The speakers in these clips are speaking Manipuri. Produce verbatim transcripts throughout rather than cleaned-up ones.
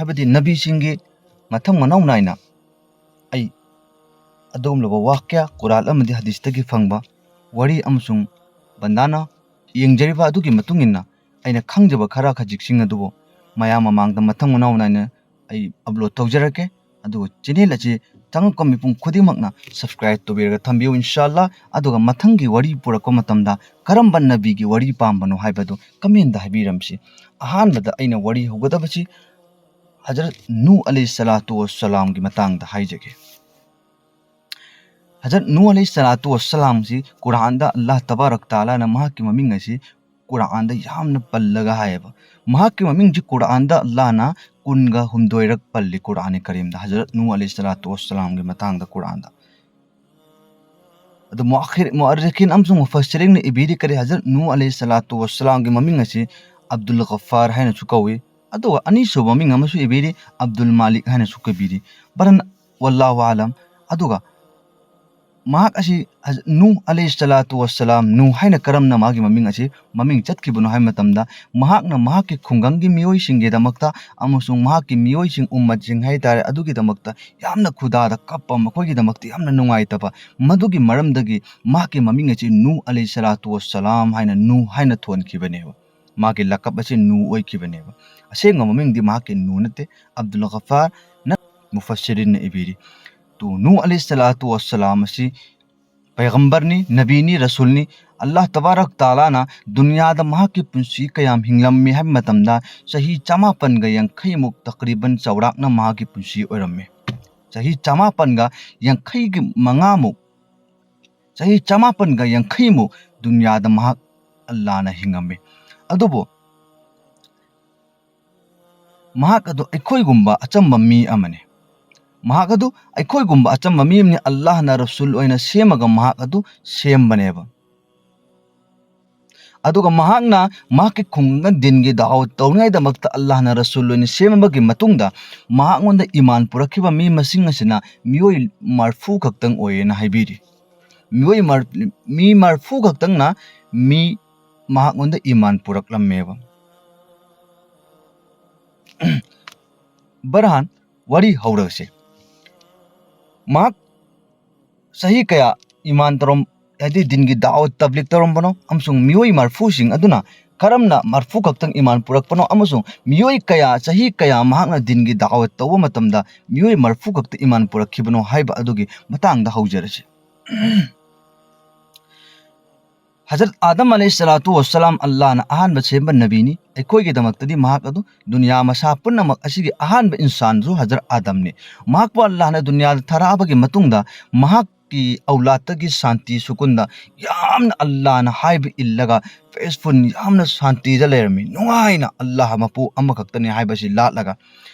ꯍꯥꯏꯕꯗꯤ ꯅꯕꯤꯁꯤꯡꯒꯤ ꯃꯊꯪ ꯃꯅꯥꯎ ꯅꯥꯏꯅ ꯑꯩ ꯑꯗꯨꯒꯨꯝꯂꯕ ꯋꯥꯀ꯭ꯌ, ꯀꯨꯔꯥꯟ ꯑꯃꯗꯤ ꯍꯗꯤꯁꯇꯒꯤ ꯐꯪꯕ ꯋꯥꯔꯤ ꯑꯃꯁꯨꯡ ꯕꯟꯗꯥꯅ ꯌꯦꯡꯖꯔꯤꯕ ꯑꯗꯨꯒꯤ ꯃꯇꯨꯡ ꯏꯟꯅ ꯑꯩꯅ ꯈꯪꯖꯕ ꯈꯔ ꯈꯖꯤꯛꯁꯤꯡ ꯑꯗꯨꯕꯨ ꯃꯌꯥꯝ ꯃꯃꯥꯡꯗ ꯃꯊꯪ ꯃꯅꯥꯎ ꯅꯥꯏꯅ ꯑꯩ ꯑꯞꯂꯣꯗ ꯇꯧꯖꯔꯛꯀꯦ꯫ ꯑꯗꯨꯒ ꯆꯦꯅꯦꯜ ꯑꯁꯤ ꯆꯪꯉꯛꯄ ꯃꯤꯄꯨꯝ ꯈꯨꯗꯤꯡꯃꯛꯅ ꯁꯕꯁꯀ꯭ꯔꯥꯏꯕ ꯇꯧꯕꯤꯔꯒ ꯊꯝꯕꯤꯌꯨ, ꯏꯟꯁꯥꯜꯂꯥ꯫ ꯑꯗꯨꯒ ꯃꯊꯪꯒꯤ ꯋꯥꯔꯤ ꯄꯨꯔꯛꯄ ꯃꯇꯝꯗ ꯀꯔꯝꯕ ꯅꯕꯤꯒꯤ ꯋꯥꯔꯤ ꯄꯥꯝꯕꯅꯣ ꯍꯥꯏꯕꯗꯨ ꯀꯃꯦꯟꯗ ꯍꯥꯏꯕꯤꯔꯝꯁꯤ꯫ ꯑꯍꯥꯟꯕꯗ ꯑꯩꯅ ꯋꯥꯔꯤ ꯍꯧꯒꯗꯕꯁꯤ ꯍꯖꯔꯠ ꯅꯨ ꯑꯂꯩꯍꯤ ꯁꯂꯥꯇꯨ ꯋꯁꯁꯂꯥꯝꯒꯤ ꯃꯇꯥꯡꯗ ꯍꯥꯏꯖꯒꯦ꯫ ꯍꯖꯔꯠ ꯅꯨ ꯑꯂꯩꯍꯤ ꯁꯂꯥꯇꯨ ꯋꯁꯁꯂꯥꯝꯁꯤ ꯀꯨꯔꯥꯟꯗ ꯑꯜꯂꯥꯍ ꯇꯕꯥꯔꯛ ꯇꯥꯂꯥꯅ ꯃꯍꯥꯛꯀꯤ ꯃꯃꯤꯡ ꯑꯁꯤ ꯀꯨꯔꯥꯟꯗ ꯌꯥꯝꯅ ꯄꯜꯂꯒ ꯍꯥꯏꯌꯦꯕ꯫ ꯃꯍꯥꯛꯀꯤ ꯃꯃꯤꯡꯁꯤ ꯀꯨꯔꯥꯟꯗ ꯑꯜꯂꯥꯍꯅ ꯀꯨꯟꯒ ꯍꯨꯝꯗꯣꯏꯔꯛ ꯄꯜꯂꯤ ꯀꯨꯔꯥꯟ ꯀꯔꯤꯝꯗ, ꯍꯖꯔꯠ ꯅꯨ ꯑꯂꯩꯍꯤ ꯁꯂꯥꯇꯨ ꯋꯁꯁꯂꯥꯝꯒꯤ ꯃꯇꯥꯡꯗ ꯀꯨꯔꯥꯟꯗ꯫ ꯑꯗꯨ ꯃꯨꯑꯈꯤꯔ-, ꯃꯨꯑꯔꯔꯤꯈꯤꯟ ꯑꯃꯁꯨꯡ ꯃꯨꯐꯁꯤꯔꯤꯟꯅ ꯏꯕꯤꯔꯤ ꯀꯔꯤ, ꯍꯖꯔꯠ ꯅꯨ ꯑꯂꯩꯍꯤ ꯁꯂꯥꯇꯨ ꯋꯁꯁꯂꯥꯝꯒꯤ ꯃꯃꯤꯡ ꯑꯁꯤ ꯑꯕꯗꯨꯜ ꯒꯐꯥꯔ ꯍꯥꯏꯅꯁꯨ ꯀꯧꯏ꯫ ꯑꯗꯨꯒ ꯑꯅꯤꯁꯨꯕ ꯃꯃꯤꯡ ꯑꯃꯁꯨ ꯏꯕꯤꯔꯤ, ꯑꯕꯗꯨꯜ ꯃꯥꯂꯤꯛ ꯍꯥꯏꯅꯁꯨ ꯀꯧꯕꯤꯔꯤ꯫ ꯕꯔꯟ ꯋꯜꯂꯥꯍꯨ ꯑꯥꯂꯝ꯫ ꯑꯗꯨꯒ ꯃꯍꯥꯛ ꯑꯁꯤ ꯍꯖ-, ꯅꯨ ꯑꯂꯩꯍꯤ ꯁꯂꯥꯇꯨ ꯋꯁꯁꯂꯥꯝ, ꯅꯨ ꯍꯥꯏꯅ ꯀꯔꯝꯅ ꯃꯥꯒꯤ ꯃꯃꯤꯡ ꯑꯁꯤ ꯃꯃꯤꯡ ꯆꯠꯈꯤꯕꯅꯣ ꯍꯥꯏꯕ ꯃꯇꯝꯗ, ꯃꯍꯥꯛꯅ ꯃꯍꯥꯛꯀꯤ ꯈꯨꯡꯒꯪꯒꯤ ꯃꯤꯑꯣꯏꯁꯤꯡꯒꯤꯗꯃꯛꯇ ꯑꯃꯁꯨꯡ ꯃꯍꯥꯛꯀꯤ ꯃꯤꯑꯣꯏꯁꯤꯡ, ꯎꯝꯃꯠꯁꯤꯡ ꯍꯥꯏꯇꯥꯔꯦ, ꯑꯗꯨꯒꯤꯗꯃꯛꯇ ꯌꯥꯝꯅ ꯈꯨꯗꯥꯗ ꯀꯞꯄ, ꯃꯈꯣꯏꯒꯤꯗꯃꯛꯇ ꯌꯥꯝꯅ ꯅꯨꯡꯉꯥꯏꯇꯕ, ꯃꯗꯨꯒꯤ ꯃꯔꯝꯗꯒꯤ ꯃꯍꯥꯛꯀꯤ ꯃꯃꯤꯡ ꯑꯁꯤ ꯅꯨ ꯑꯂꯩꯍꯤ ꯁꯂꯥꯇꯨ ꯋꯁꯁꯂꯥꯝ ꯍꯥꯏꯅ, ꯅꯨ ꯍꯥꯏꯅ ꯊꯣꯟꯈꯤꯕꯅꯦꯕ꯫ ꯃꯥꯒꯤ ꯂꯀꯞ ꯑꯁꯤ ꯅꯨ ꯑꯣꯏꯈꯤꯕꯅꯦꯕ꯫ ꯑꯁꯦꯡꯕ ꯃꯃꯤꯡꯗꯤ ꯃꯍꯥꯛꯀꯤ ꯅꯨ ꯅꯠꯇꯦ, ꯑꯕꯗꯨꯜ ꯒꯐꯥꯔ ꯅ ꯃꯨꯐꯁꯤꯔꯤꯟꯅ ꯏꯕꯤꯔꯤ꯫ ꯇꯨ, ꯅꯨ ꯑꯂꯩꯍꯤ ꯁꯂꯥꯇꯨ ꯋꯁꯁꯂꯥꯝ ꯑꯁꯤ ꯄꯩꯒꯝꯕꯔꯅꯤ, ꯅꯕꯤꯅꯤ, ꯔꯁꯨꯜꯅꯤ꯫ ꯑꯜꯂꯥꯍ ꯇꯕꯥꯔꯛ ꯇꯥꯂꯥꯅ ꯗꯨꯅꯤꯌꯥꯗ ꯃꯍꯥꯛꯀꯤ ꯄꯨꯟꯁꯤ ꯀꯌꯥꯝ ꯍꯤꯡꯂꯝꯃꯤ ꯍꯥꯏꯕ ꯃꯇꯝꯗ ꯆꯍꯤ ꯆꯃꯥꯄꯟꯒ ꯌꯥꯡꯈꯩꯃꯨꯛ ꯇꯛꯔꯤꯕꯟ ꯆꯥꯎꯔꯥꯛꯅ ꯃꯍꯥꯛꯀꯤ ꯄꯨꯟꯁꯤ ꯑꯣꯏꯔꯝꯃꯤ꯫ ꯆꯍꯤ ꯆꯃꯥꯄꯟꯒ ꯌꯥꯡꯈꯩꯒꯤ ꯃꯉꯥꯃꯨꯛ, ꯆꯍꯤ ꯆꯃꯥꯄꯟꯒ ꯌꯥꯡꯈꯩꯃꯨꯛ ꯗꯨꯅꯤꯌꯥꯗ ꯃꯍꯥꯛ ꯑꯜꯂꯥꯍꯅ ꯍꯤꯡꯉꯝꯃꯤ꯫ ꯑꯗꯨꯕꯨ ꯃꯍꯥꯛ ꯑꯗꯨ ꯑꯩꯈꯣꯏꯒꯨꯝꯕ ꯑꯆꯝꯕ ꯃꯤ ꯑꯃꯅꯤ꯫ ꯃꯍꯥꯛ ꯑꯗꯨ ꯑꯩꯈꯣꯏꯒꯨꯝꯕ ꯑꯆꯝꯕ ꯃꯤ ꯑꯃꯅꯤ꯫ ꯑꯜꯂꯥꯍꯅ ꯔꯁꯨꯜ ꯑꯣꯏꯅ ꯁꯦꯝꯃꯒ ꯃꯍꯥꯛ ꯑꯗꯨ ꯁꯦꯝꯕꯅꯦꯕ꯫ ꯑꯗꯨꯒ ꯃꯍꯥꯛꯅ ꯃꯍꯥꯛꯀꯤ ꯈꯨꯡꯒꯪꯗ ꯗꯤꯟꯒꯤ ꯗꯥꯋꯠ ꯇꯧꯅꯤꯡꯉꯥꯏꯗꯃꯛꯇ ꯑꯜꯂꯥꯍꯅ ꯔꯁꯨꯜ ꯑꯣꯏꯅ ꯁꯦꯝꯃꯕꯒꯤ ꯃꯇꯨꯡꯗ ꯃꯍꯥꯛꯉꯣꯟꯗ ꯏꯃꯥꯟ ꯄꯨꯔꯛꯈꯤꯕ ꯃꯤ ꯃꯁꯤꯡ ꯑꯁꯤꯅ ꯃꯤꯑꯣꯏ ꯃꯔꯐꯨ ꯈꯛꯇꯪ ꯑꯣꯏꯌꯦꯅ ꯍꯥꯏꯕꯤꯔꯤ꯫ ꯃꯤꯑꯣꯏ ꯃꯔ-, ꯃꯤ ꯃꯔꯐꯨ ꯈꯛꯇꯪꯅ ꯃꯤ ꯃꯍꯥꯛꯉꯣꯟꯗ ꯏꯃꯥꯟ ꯄꯨꯔꯛꯂꯝꯃꯦꯕ꯫ ꯕꯔꯍꯥꯟ ꯋꯥꯔꯤ ꯍꯧꯔꯁꯦ꯫ ꯃꯍꯥꯛ ꯆꯍꯤ ꯀꯌꯥ ꯏꯃꯥꯟ ꯇꯧꯔꯝ ꯍꯥꯏꯗꯤ ꯗꯤꯟꯒꯤ ꯗꯥꯋꯠ ꯇꯕ꯭ꯂꯤꯛ ꯇꯧꯔꯝꯕꯅꯣ ꯑꯃꯁꯨꯡ ꯃꯤꯑꯣꯏ ꯃꯔꯐꯨꯁꯤꯡ ꯑꯗꯨꯅ ꯀꯔꯝꯅ ꯃꯔꯐꯨ ꯈꯛꯇꯪ ꯏꯃꯥꯟ ꯄꯨꯔꯛꯄꯅꯣ ꯑꯃꯁꯨꯡ ꯃꯤꯑꯣꯏ ꯀꯌꯥ ꯆꯍꯤ ꯀꯌꯥ ꯃꯍꯥꯛꯅ ꯗꯤꯟꯒꯤ ꯗꯥꯋꯠ ꯇꯧꯕ ꯃꯇꯝꯗ ꯃꯤꯑꯣꯏ ꯃꯔꯐꯨ ꯈꯛꯇ ꯏꯃꯥꯟ ꯄꯨꯔꯛꯈꯤꯕꯅꯣ ꯍꯥꯏꯕ ꯑꯗꯨꯒꯤ ꯃꯇꯥꯡꯗ ꯍꯧꯖꯔꯁꯤ꯫ ꯍꯖꯔꯠ ꯑꯥꯗꯝ ꯑꯂꯩꯍꯤ ꯁꯂꯥꯇꯨ ꯋꯁꯂꯥꯝ ꯑꯜꯂꯥꯍꯅ ꯑꯍꯥꯟꯕ ꯁꯦꯝꯕ ꯅꯕꯤꯅꯤ꯫ ꯑꯩꯈꯣꯏꯒꯤꯗꯃꯛꯇꯗꯤ ꯃꯍꯥꯛ ꯑꯗꯨ ꯗꯨꯅꯤꯌꯥ ꯃꯁꯥ ꯄꯨꯝꯅꯃꯛ ꯑꯁꯤꯒꯤ ꯑꯍꯥꯟꯕ ꯏꯟꯁꯥꯟꯁꯨ ꯍꯖꯔꯠ ꯑꯥꯗꯝꯅꯤ꯫ ꯃꯍꯥꯛꯄꯨ ꯑꯜꯂꯥꯍꯅ ꯗꯨꯅꯤꯌꯥꯗ ꯊꯥꯔꯛꯑꯕꯒꯤ ꯃꯇꯨꯡꯗ ꯃꯍꯥꯛꯀꯤ ꯑꯧꯂꯥꯗꯇꯒꯤ ꯁꯥꯟꯇꯤ ꯁꯨꯀꯨꯟꯗ ꯌꯥꯝꯅ ꯑꯜꯂꯥꯍꯅ ꯍꯥꯏꯕ ꯏꯜꯂꯒ ꯄꯦꯁꯐꯨꯜ ꯌꯥꯝꯅ ꯁꯥꯟꯇꯤꯗ ꯂꯩꯔꯝꯃꯤ꯫ ꯅꯨꯡꯉꯥꯏꯅ ꯑꯜꯂꯥꯍ ꯃꯄꯨ ꯑꯃꯈꯛꯇꯅꯤ ꯍꯥꯏꯕꯁꯤ ꯂꯥꯠꯂꯒ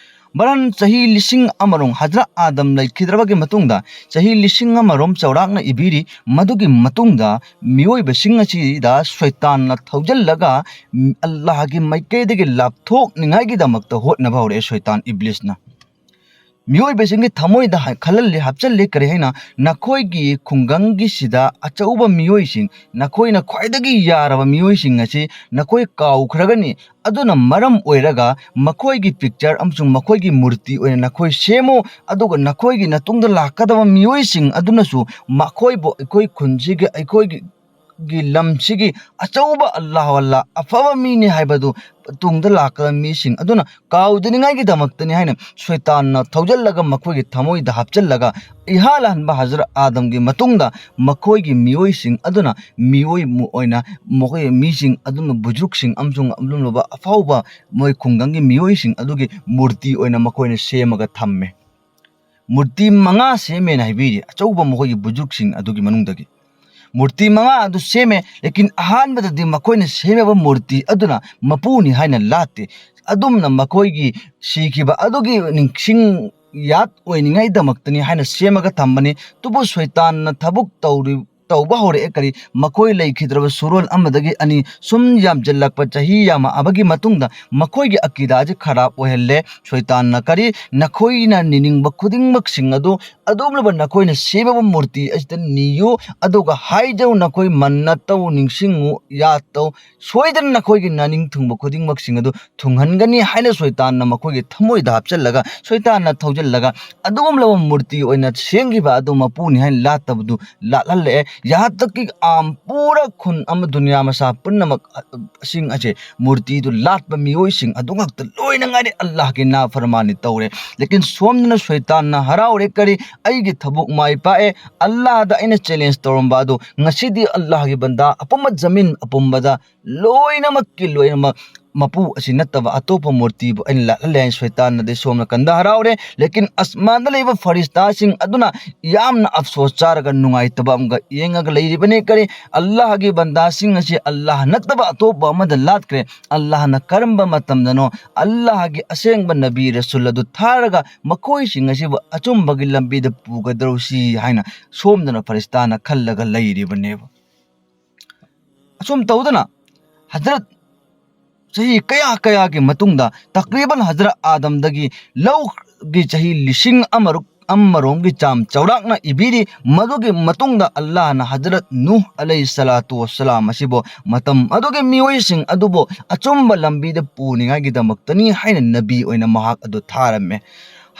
ꯕꯔꯟ ꯆꯍꯤ ꯂꯤꯁꯤꯡ ꯑꯃꯔꯣꯝ ꯍꯖꯔꯠ ꯑꯥꯗꯝ ꯂꯩꯈꯤꯗ꯭ꯔꯕꯒꯤ ꯃꯇꯨꯡꯗ ꯆꯍꯤ ꯂꯤꯁꯤꯡ ꯑꯃꯔꯣꯝ ꯆꯥꯎꯔꯥꯛꯅ ꯏꯕꯤꯔꯤ꯫ ꯃꯗꯨꯒꯤ ꯃꯇꯨꯡꯗ ꯃꯤꯑꯣꯏꯕꯁꯤꯡ ꯑꯁꯤꯗ ꯁꯣꯏꯇꯥꯟꯅ ꯊꯧꯖꯤꯜꯂꯒ ꯑꯜꯂꯥꯍꯒꯤ ꯃꯥꯏꯀꯩꯗꯒꯤ ꯂꯥꯞꯊꯣꯛꯅꯤꯡꯉꯥꯏꯒꯤꯗꯃꯛꯇ ꯍꯣꯠꯅꯕ ꯍꯧꯔꯛꯑꯦ ꯁꯣꯏꯇꯥꯟ ꯏꯕ꯭ꯂꯤꯁꯅ꯫ ꯃꯤꯑꯣꯏꯕꯁꯤꯡꯒꯤ ꯊꯃꯣꯏꯗ ꯍꯥ-, ꯈꯜꯍꯜꯂꯤ, ꯍꯥꯞꯆꯤꯜꯂꯤ꯫ ꯀꯔꯤ ꯍꯥꯏꯅ? ꯅꯈꯣꯏꯒꯤ ꯈꯨꯡꯒꯪꯒꯤꯁꯤꯗ ꯑꯆꯧꯕ ꯃꯤꯑꯣꯏꯁꯤꯡ, ꯅꯈꯣꯏꯅ ꯈ꯭ꯋꯥꯏꯗꯒꯤ ꯌꯥꯔꯕ ꯃꯤꯑꯣꯏꯁꯤꯡ ꯑꯁꯤ ꯅꯈꯣꯏ ꯀꯥꯎꯈ꯭ꯔꯒꯅꯤ꯫ ꯑꯗꯨꯅ ꯃꯔꯝ ꯑꯣꯏꯔꯒ ꯃꯈꯣꯏꯒꯤ ꯄꯤꯛꯆꯔ ꯑꯃꯁꯨꯡ ꯃꯈꯣꯏꯒꯤ ꯃꯨꯔꯇꯤ ꯑꯣꯏꯅ ꯅꯈꯣꯏ ꯁꯦꯝꯃꯨ, ꯑꯗꯨꯒ ꯅꯈꯣꯏꯒꯤ ꯃꯇꯨꯡꯗ ꯂꯥꯛꯀꯗꯕ ꯃꯤꯑꯣꯏꯁꯤꯡ ꯑꯗꯨꯅꯁꯨ ꯃꯈꯣꯏꯕꯨ ꯑꯩꯈꯣꯏ ꯈꯨꯟꯁꯤꯒꯤ, ꯑꯩꯈꯣꯏꯒꯤ ꯒꯤ ꯂꯝꯁꯤꯒꯤ ꯑꯆꯧꯕ ꯑꯜꯂꯥꯍ ꯋꯥꯂꯥ, ꯑꯐꯕ ꯃꯤꯅꯤ ꯍꯥꯏꯕꯗꯨ ꯇꯨꯡꯗ ꯂꯥꯛꯀꯗꯕ ꯃꯤꯁꯤꯡ ꯑꯗꯨꯅ ꯀꯥꯎꯗꯅꯤꯡꯉꯥꯏꯒꯤꯗꯃꯛꯇꯅꯤ ꯍꯥꯏꯅ ꯁꯣꯏꯇꯥꯟꯅ ꯊꯧꯖꯤꯜꯂꯒ ꯃꯈꯣꯏꯒꯤ ꯊꯃꯣꯏꯗ ꯍꯥꯞꯆꯤꯜꯂꯒ ꯏꯍꯥꯟ ꯍꯥꯟꯕ ꯍꯖꯔꯠ ꯑꯥꯗꯝꯒꯤ ꯃꯇꯨꯡꯗ ꯃꯈꯣꯏꯒꯤ ꯃꯤꯑꯣꯏꯁꯤꯡ ꯑꯗꯨꯅ ꯃꯤꯑꯣꯏ ꯃꯨ-, ꯑꯣꯏꯅ ꯃꯈꯣꯏ ꯃꯤꯁꯤꯡ ꯑꯗꯨꯝꯅ ꯕꯨꯖꯨꯔꯒꯁꯤꯡ ꯑꯃꯁꯨꯡ ꯑꯗꯨꯝꯂꯕ ꯑꯐꯥꯎꯕ ꯃꯣꯏ ꯈꯨꯡꯒꯪꯒꯤ ꯃꯤꯑꯣꯏꯁꯤꯡ ꯑꯗꯨꯒꯤ ꯃꯨꯔꯇꯤ ꯑꯣꯏꯅ ꯃꯈꯣꯏꯅ ꯁꯦꯝꯃꯒ ꯊꯝꯃꯦ꯫ ꯃꯨꯔꯇꯤ ꯃꯉꯥ ꯁꯦꯝꯃꯦꯅ ꯍꯥꯏꯕꯤꯔꯤ, ꯑꯆꯧꯕ ꯃꯈꯣꯏꯒꯤ ꯕꯨꯖꯨꯔꯒꯁꯤꯡ ꯑꯗꯨꯒꯤ ꯃꯅꯨꯡꯗꯒꯤ꯫ ꯃꯨꯔꯇꯤ ꯃꯉꯥ ꯑꯗꯨ ꯁꯦꯝꯃꯦ, ꯂꯦꯀꯤꯟ ꯑꯍꯥꯟꯕꯗꯗꯤ ꯃꯈꯣꯏꯅ ꯁꯦꯝꯃꯤꯕ ꯃꯨꯔꯇꯤ ꯑꯗꯨꯅ ꯃꯄꯨꯅꯤ ꯍꯥꯏꯅ ꯂꯥꯠꯇꯦ꯫ ꯑꯗꯨꯝꯅ ꯃꯈꯣꯏꯒꯤ ꯁꯤꯈꯤꯕ ꯑꯗꯨꯒꯤ ꯅꯤꯡꯁꯤꯡ ꯌꯥꯠ ꯑꯣꯏꯅꯤꯡꯉꯥꯏꯗꯃꯛꯇꯅꯤ ꯍꯥꯏꯅ ꯁꯦꯝꯃꯒ ꯊꯝꯕꯅꯤ꯫ ꯑꯗꯨꯕꯨ ꯁꯣꯏꯇꯥꯟꯅ ꯊꯕꯛ ꯇꯧꯔꯤ-, ꯇꯧꯕ ꯍꯧꯔꯛꯑꯦ꯫ ꯀꯔꯤ, ꯃꯈꯣꯏ ꯂꯩꯈꯤꯗ꯭ꯔꯕ ꯁꯨꯔꯣꯜ ꯑꯃꯗꯒꯤ ꯑꯅꯤ ꯁꯨꯝ ꯌꯥꯝꯁꯤꯜꯂꯛꯄ, ꯆꯍꯤ ꯌꯥꯝꯃꯛꯑꯕꯒꯤ ꯃꯇꯨꯡꯗ ꯃꯈꯣꯏꯒꯤ ꯑꯀꯤꯗꯥꯁꯦ ꯈꯔꯥꯞ ꯑꯣꯏꯍꯜꯂꯦ꯫ ꯁꯣꯏꯇꯥꯟꯅ ꯀꯔꯤ, ꯅꯈꯣꯏꯅ ꯅꯤꯅꯤꯡꯕ ꯈꯨꯗꯤꯡꯃꯛꯁꯤꯡ ꯑꯗꯨ ꯑꯗꯨꯒꯨꯝꯂꯕ ꯅꯈꯣꯏꯅ ꯁꯦꯝꯃꯕ ꯃꯨꯔꯇꯤ ꯑꯁꯤꯗ ꯅꯤꯌꯨ, ꯑꯗꯨꯒ ꯍꯥꯏꯖꯧ, ꯅꯈꯣꯏ ꯃꯟꯅ ꯇꯧ, ꯅꯤꯡꯁꯤꯡꯉꯨ, ꯌꯥꯠ ꯇꯧ, ꯁꯣꯏꯗꯅ ꯅꯈꯣꯏꯒꯤ ꯅꯥꯅꯤꯡ ꯊꯨꯡꯕ ꯈꯨꯗꯤꯡꯃꯛꯁꯤꯡ ꯑꯗꯨ ꯊꯨꯡꯍꯟꯒꯅꯤ ꯍꯥꯏꯅ ꯁꯣꯏꯇꯥꯟꯅ ꯃꯈꯣꯏꯒꯤ ꯊꯃꯣꯏꯗ ꯍꯥꯞꯆꯤꯜꯂꯒ, ꯁꯣꯏꯇꯥꯟꯅ ꯊꯧꯖꯤꯜꯂꯒ ꯑꯗꯨꯒꯨꯝꯂꯕ ꯃꯨꯔꯇꯤ ꯑꯣꯏꯅ ꯁꯦꯝꯈꯤꯕ ꯑꯗꯨ ꯃꯄꯨꯅꯤ ꯍꯥꯏꯅ ꯂꯥꯠꯇꯕꯗꯨ ꯂꯥꯠꯍꯜꯂꯛꯑꯦ꯫ ꯌꯍꯥꯟ ꯇꯛꯀꯤ ꯑꯥꯝ ꯄꯨꯔꯥ ꯈꯨꯟ ꯑꯃ, ꯗꯨꯅꯤꯌꯥ ꯃꯁꯥ ꯄꯨꯝꯅꯃꯛ, ꯑ, ꯁꯤꯡ ꯑꯁꯦ ꯃꯨꯔꯇꯤꯗꯨ ꯂꯥꯠꯄ ꯃꯤꯑꯣꯏꯁꯤꯡ ꯑꯗꯨ ꯉꯥꯛꯇ ꯂꯣꯏꯅ ꯉꯥꯏꯔꯦ꯫ ꯑꯜꯂꯥꯍꯒꯤ ꯅꯥꯐꯔꯃꯥꯅꯤ ꯇꯧꯔꯦ꯫ ꯂꯦꯀꯤꯟ ꯁꯣꯝꯗꯅ ꯁꯣꯏꯇꯥꯟꯅ ꯍꯔꯥꯎꯔꯦ꯫ ꯀꯔꯤ, ꯑꯩꯒꯤ ꯊꯕꯛ ꯃꯥꯏ ꯄꯥꯛꯑꯦ, ꯑꯜꯂꯥꯍꯗ ꯑꯩꯅ ꯆꯦꯂꯦꯟꯖ ꯇꯧꯔꯝꯕ ꯑꯗꯨ ꯉꯁꯤꯗꯤ ꯑꯜꯂꯥꯍꯒꯤ ꯕꯟꯗꯥ ꯑꯄꯨꯝꯕ ꯖꯃꯤꯟ ꯑꯄꯨꯝꯕꯗ ꯂꯣꯏꯅꯃꯛꯀꯤ ꯂꯣꯏꯅꯃꯛ ꯃꯄꯨ ꯑꯁꯤ ꯅꯠꯇꯕ ꯑꯇꯣꯞꯄ ꯃꯨꯔꯇꯤꯕꯨ ꯑꯩꯅ ꯂꯥꯠꯍꯜꯂꯦ ꯍꯥꯏꯅ ꯁꯣꯏꯇꯥꯟꯅꯗꯤ ꯁꯣꯝ ꯅꯥꯀꯟꯗ ꯍꯔꯥꯎꯔꯦ꯫ ꯂꯦꯀꯤꯟ ꯑꯁꯃꯥꯟꯗ ꯂꯩꯕ ꯐꯔꯤꯁꯇꯥꯁꯤꯡ ꯑꯗꯨꯅ ꯌꯥꯝꯅ ꯑꯐꯁꯣꯁ ꯆꯥꯔꯒ ꯅꯨꯡꯉꯥꯏꯇꯕ ꯑꯃꯒ ꯌꯦꯡꯉꯒ ꯂꯩꯔꯤꯕꯅꯤ꯫ ꯀꯔꯤ, ꯑꯜꯂꯥꯍꯒꯤ ꯕꯟꯗꯥꯁꯤꯡ ꯑꯁꯤ ꯑꯜꯂꯥꯍ ꯅꯠꯇꯕ ꯑꯇꯣꯞꯄ ꯑꯃꯗ ꯂꯥꯠꯈ꯭ꯔꯦ꯫ ꯑꯜꯂꯥꯍꯅ ꯀꯔꯝꯕ ꯃꯇꯝꯗꯅꯣ ꯑꯜꯂꯥꯍꯒꯤ ꯑꯁꯦꯡꯕ ꯅꯕꯤ ꯔꯁꯨꯜ ꯑꯗꯨ ꯊꯥꯔꯒ ꯃꯈꯣꯏꯁꯤꯡ ꯑꯁꯤꯕꯨ ꯑꯆꯨꯝꯕꯒꯤ ꯂꯝꯕꯤꯗ ꯄꯨꯒꯗꯧꯔꯤꯁꯤ ꯍꯥꯏꯅ ꯁꯣꯝꯗꯅ ꯐꯔꯤꯁꯇꯥꯅ ꯈꯜꯂꯒ ꯂꯩꯔꯤꯕꯅꯦꯕ꯫ ꯑꯁꯨꯝ ꯇꯧꯗꯅ ꯍꯖꯔꯠ ꯆꯍꯤ ꯀꯌꯥ ꯀꯌꯥꯒꯤ ꯃꯇꯨꯡꯗ ꯇꯛꯔꯤꯕꯟ ꯍꯖꯔꯠ ꯑꯥꯗꯝꯗꯒꯤ ꯂꯧꯒꯤ ꯆꯍꯤ ꯂꯤꯁꯤꯡ ꯑꯃꯔꯣꯝꯒꯤ ꯆꯥꯡ ꯆꯥꯎꯔꯥꯛꯅ ꯏꯕꯤꯔꯤ꯫ ꯃꯗꯨꯒꯤ ꯃꯇꯨꯡꯗ ꯑꯜꯂꯥꯍꯅ ꯍꯖꯔꯠ ꯅꯨꯍ ꯑꯂꯩꯍꯤ ꯁꯂꯥꯇꯨ ꯋꯁꯁꯂꯥꯝ ꯑꯁꯤꯕꯨ ꯃꯇꯝ ꯑꯗꯨꯒꯤ ꯃꯤꯑꯣꯏꯁꯤꯡ ꯑꯗꯨꯕꯨ ꯑꯆꯨꯝꯕ ꯂꯝꯕꯤꯗ ꯄꯨꯅꯤꯡꯉꯥꯏꯒꯤꯗꯃꯛꯇꯅꯤ ꯍꯥꯏꯅ ꯅꯕꯤ ꯑꯣꯏꯅ ꯃꯍꯥꯛ ꯑꯗꯨ ꯊꯥꯔꯝꯃꯦ꯫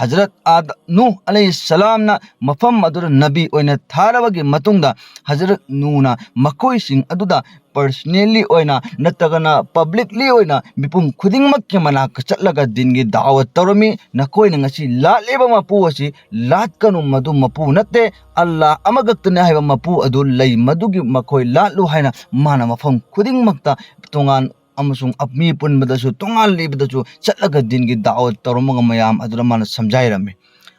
ꯍꯖꯔꯠ ꯑꯥꯗ-, ꯅꯨꯍ ꯑꯂꯩꯍꯤ ꯁꯂꯥꯝꯅ ꯃꯐꯝ ꯑꯗꯨꯗ ꯅꯕꯤ ꯑꯣꯏꯅ ꯊꯥꯔꯕꯒꯤ ꯃꯇꯨꯡꯗ ꯍꯖꯔꯠ ꯅꯨꯍꯅ ꯃꯈꯣꯏꯁꯤꯡ ꯑꯗꯨꯗ personally ꯑꯣꯏꯅ ꯅꯠꯇ꯭ꯔꯒꯅ publicly ꯑꯣꯏꯅ ꯃꯤꯄꯨꯝ ꯈꯨꯗꯤꯡꯃꯛꯀꯤ ꯃꯅꯥꯛꯇ ꯆꯠꯂꯒ ꯗꯤꯟꯒꯤ ꯗꯥꯋꯠ ꯇꯧꯔꯝꯃꯤ꯫ ꯅꯈꯣꯏꯅ ꯉꯁꯤ ꯂꯥꯠꯂꯤꯕ ꯃꯄꯨ ꯑꯁꯤ ꯂꯥꯠꯀꯅꯨ, ꯃꯗꯨ ꯃꯄꯨ ꯅꯠꯇꯦ, ꯑꯜꯂꯥꯍ ꯑꯃꯈꯛꯇꯅꯤ ꯍꯥꯏꯕ ꯃꯄꯨ ꯑꯗꯨ ꯂꯩ, ꯃꯗꯨꯒꯤ ꯃꯈꯣꯏ ꯂꯥꯠꯂꯨ ꯍꯥꯏꯅ ꯃꯥꯅ ꯃꯐꯝ ꯈꯨꯗꯤꯡꯃꯛꯇ ꯇꯣꯉꯥꯟ ꯑꯃꯁꯨꯡ ꯑꯞ-, ꯃꯤ ꯄꯨꯟꯕꯗꯁꯨ, ꯇꯣꯉꯥꯜꯂꯤꯕꯗꯁꯨ ꯆꯠꯂꯒ ꯗꯤꯟꯒꯤ ꯗꯥꯋꯠ ꯇꯧꯔꯝꯃꯒ ꯃꯌꯥꯝ ꯑꯗꯨꯗ ꯃꯥꯅ ꯁꯝꯖꯥꯏꯔꯝꯃꯤ꯫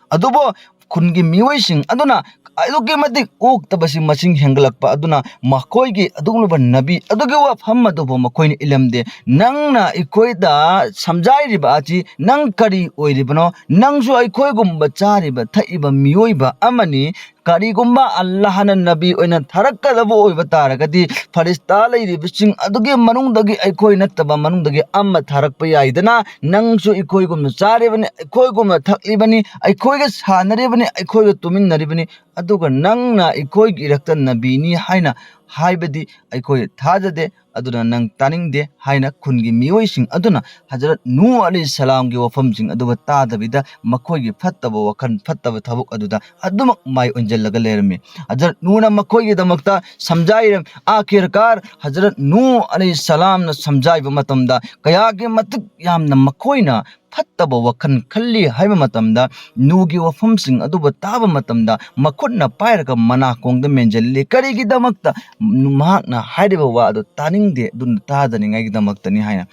ꯑꯗꯨꯕꯨ ꯈꯨꯟꯒꯤ ꯃꯤꯑꯣꯏꯁꯤꯡ ꯑꯗꯨꯅ ꯑꯗꯨꯛꯀꯤ ꯃꯇꯤꯛ ꯑꯣꯛꯇꯕꯁꯤ ꯃꯁꯤꯡ ꯍꯦꯟꯒꯠꯂꯛꯄ ꯑꯗꯨꯅ ꯃꯈꯣꯏꯒꯤ ꯑꯗꯨꯒꯨꯝꯂꯕ ꯅꯕꯤ ꯑꯗꯨꯒꯤ ꯋꯥꯐꯝ ꯑꯗꯨꯕꯨ ꯃꯈꯣꯏꯅ ꯏꯜꯂꯝꯗꯦ꯫ "ꯅꯪꯅ ꯑꯩꯈꯣꯏꯗ ꯁꯝꯖꯥꯏꯔꯤꯕ ꯑꯁꯤ ꯅꯪ ꯀꯔꯤ ꯑꯣꯏꯔꯤꯕꯅꯣ? ꯅꯪꯁꯨ ꯑꯩꯈꯣꯏꯒꯨꯝꯕ ꯆꯥꯔꯤꯕ ꯊꯛꯏꯕ ꯃꯤꯑꯣꯏꯕ ꯑꯃꯅꯤ꯫ ꯀꯔꯤꯒꯨꯝꯕ ꯑꯜꯂꯥꯍꯅ ꯅꯕꯤ ꯑꯣꯏꯅ ꯊꯥꯔꯛꯀꯗꯕ ꯑꯣꯏꯕ ꯇꯥꯔꯒꯗꯤ, ꯐꯔꯤꯁꯇꯥ ꯂꯩꯔꯤꯕꯁꯤꯡ ꯑꯗꯨꯒꯤ ꯃꯅꯨꯡꯗꯒꯤ ꯑꯩꯈꯣꯏ ꯅꯠꯇꯕ ꯃꯅꯨꯡꯗꯒꯤ ꯑꯃ ꯊꯥꯔꯛꯄ ꯌꯥꯏꯗꯅ, ꯅꯪꯁꯨ ꯑꯩꯈꯣꯏꯒꯨꯝꯅ ꯆꯥꯔꯤꯕꯅꯤ, ꯑꯩꯈꯣꯏꯒꯨꯝꯅ ꯊꯛꯂꯤꯕꯅꯤ, ꯑꯩꯈꯣꯏꯒ ꯁꯥꯟꯅꯔꯤꯕꯅꯤ, ꯑꯩꯈꯣꯏꯒ ꯇꯨꯃꯤꯟꯅꯔꯤꯕꯅꯤ, ꯑꯗꯨꯒ ꯅꯪꯅ ꯑꯩꯈꯣꯏꯒꯤ ꯏꯔꯛꯇ ꯅꯕꯤꯅꯤ ꯍꯥꯏꯅ ꯍꯥꯏꯕꯗꯤ ꯑꯩꯈꯣꯏ ꯊꯥꯖꯗꯦ, ꯑꯗꯨꯅ ꯅꯪ ꯇꯥꯅꯤꯡꯗꯦ ꯍꯥꯏꯅ ꯈꯨꯟꯒꯤ ꯃꯤꯑꯣꯏꯁꯤꯡ ꯑꯗꯨꯅ ꯍꯖꯔꯠ ꯅꯨꯍ ꯑꯂꯩꯍꯤꯁꯁꯂꯥꯝꯒꯤ ꯋꯥꯐꯝꯁꯤꯡ ꯑꯗꯨꯕꯨ ꯇꯥꯗꯕꯤꯗ ꯃꯈꯣꯏꯒꯤ ꯐꯠꯇꯕ ꯋꯥꯈꯜ, ꯐꯠꯇꯕ ꯊꯕꯛ ꯑꯗꯨꯗ ꯑꯗꯨꯃꯛ ꯃꯥꯏ ꯑꯣꯟꯁꯤꯜꯂꯒ ꯂꯩꯔꯝꯃꯤ꯫ ꯍꯖꯔꯠ ꯅꯨꯍꯅ ꯃꯈꯣꯏꯒꯤꯗꯃꯛꯇ ꯁꯝꯖꯥꯏꯔꯝ-, ꯑꯥꯈꯤꯔꯀꯥꯔ ꯍꯖꯔꯠ ꯅꯨꯍ ꯑꯂꯩꯍꯤꯁꯁꯂꯥꯝꯅ ꯁꯝꯖꯥꯏꯕ ꯃꯇꯝꯗ ꯀꯌꯥꯒꯤ ꯃꯇꯤꯛ ꯌꯥꯝꯅ ꯃꯈꯣꯏꯅ ꯐꯠꯇꯕ ꯋꯥꯈꯜ ꯈꯜꯂꯤ ꯍꯥꯏꯕ ꯃꯇꯝꯗ, ꯅꯨꯍꯒꯤ ꯋꯥꯐꯝꯁꯤꯡ ꯑꯗꯨꯕꯨ ꯇꯥꯕ ꯃꯇꯝꯗ ꯃꯈꯨꯠꯅ ꯄꯥꯏꯔꯒ ꯃꯅꯥꯀꯣꯡꯗ ꯃꯦꯟꯁꯤꯜꯂꯤ꯫ ꯀꯔꯤꯒꯤꯗꯃꯛꯇ? ꯃꯍꯥꯛꯅ ꯍꯥꯏꯔꯤꯕ ꯋꯥ ꯑꯗꯨ ꯇꯥꯅꯤꯡꯗꯦ, ꯑꯗꯨꯅ ꯇꯥꯗꯅꯤꯡꯉꯥꯏꯒꯤꯗꯃꯛꯇꯅꯤ ꯍꯥꯏꯅ꯫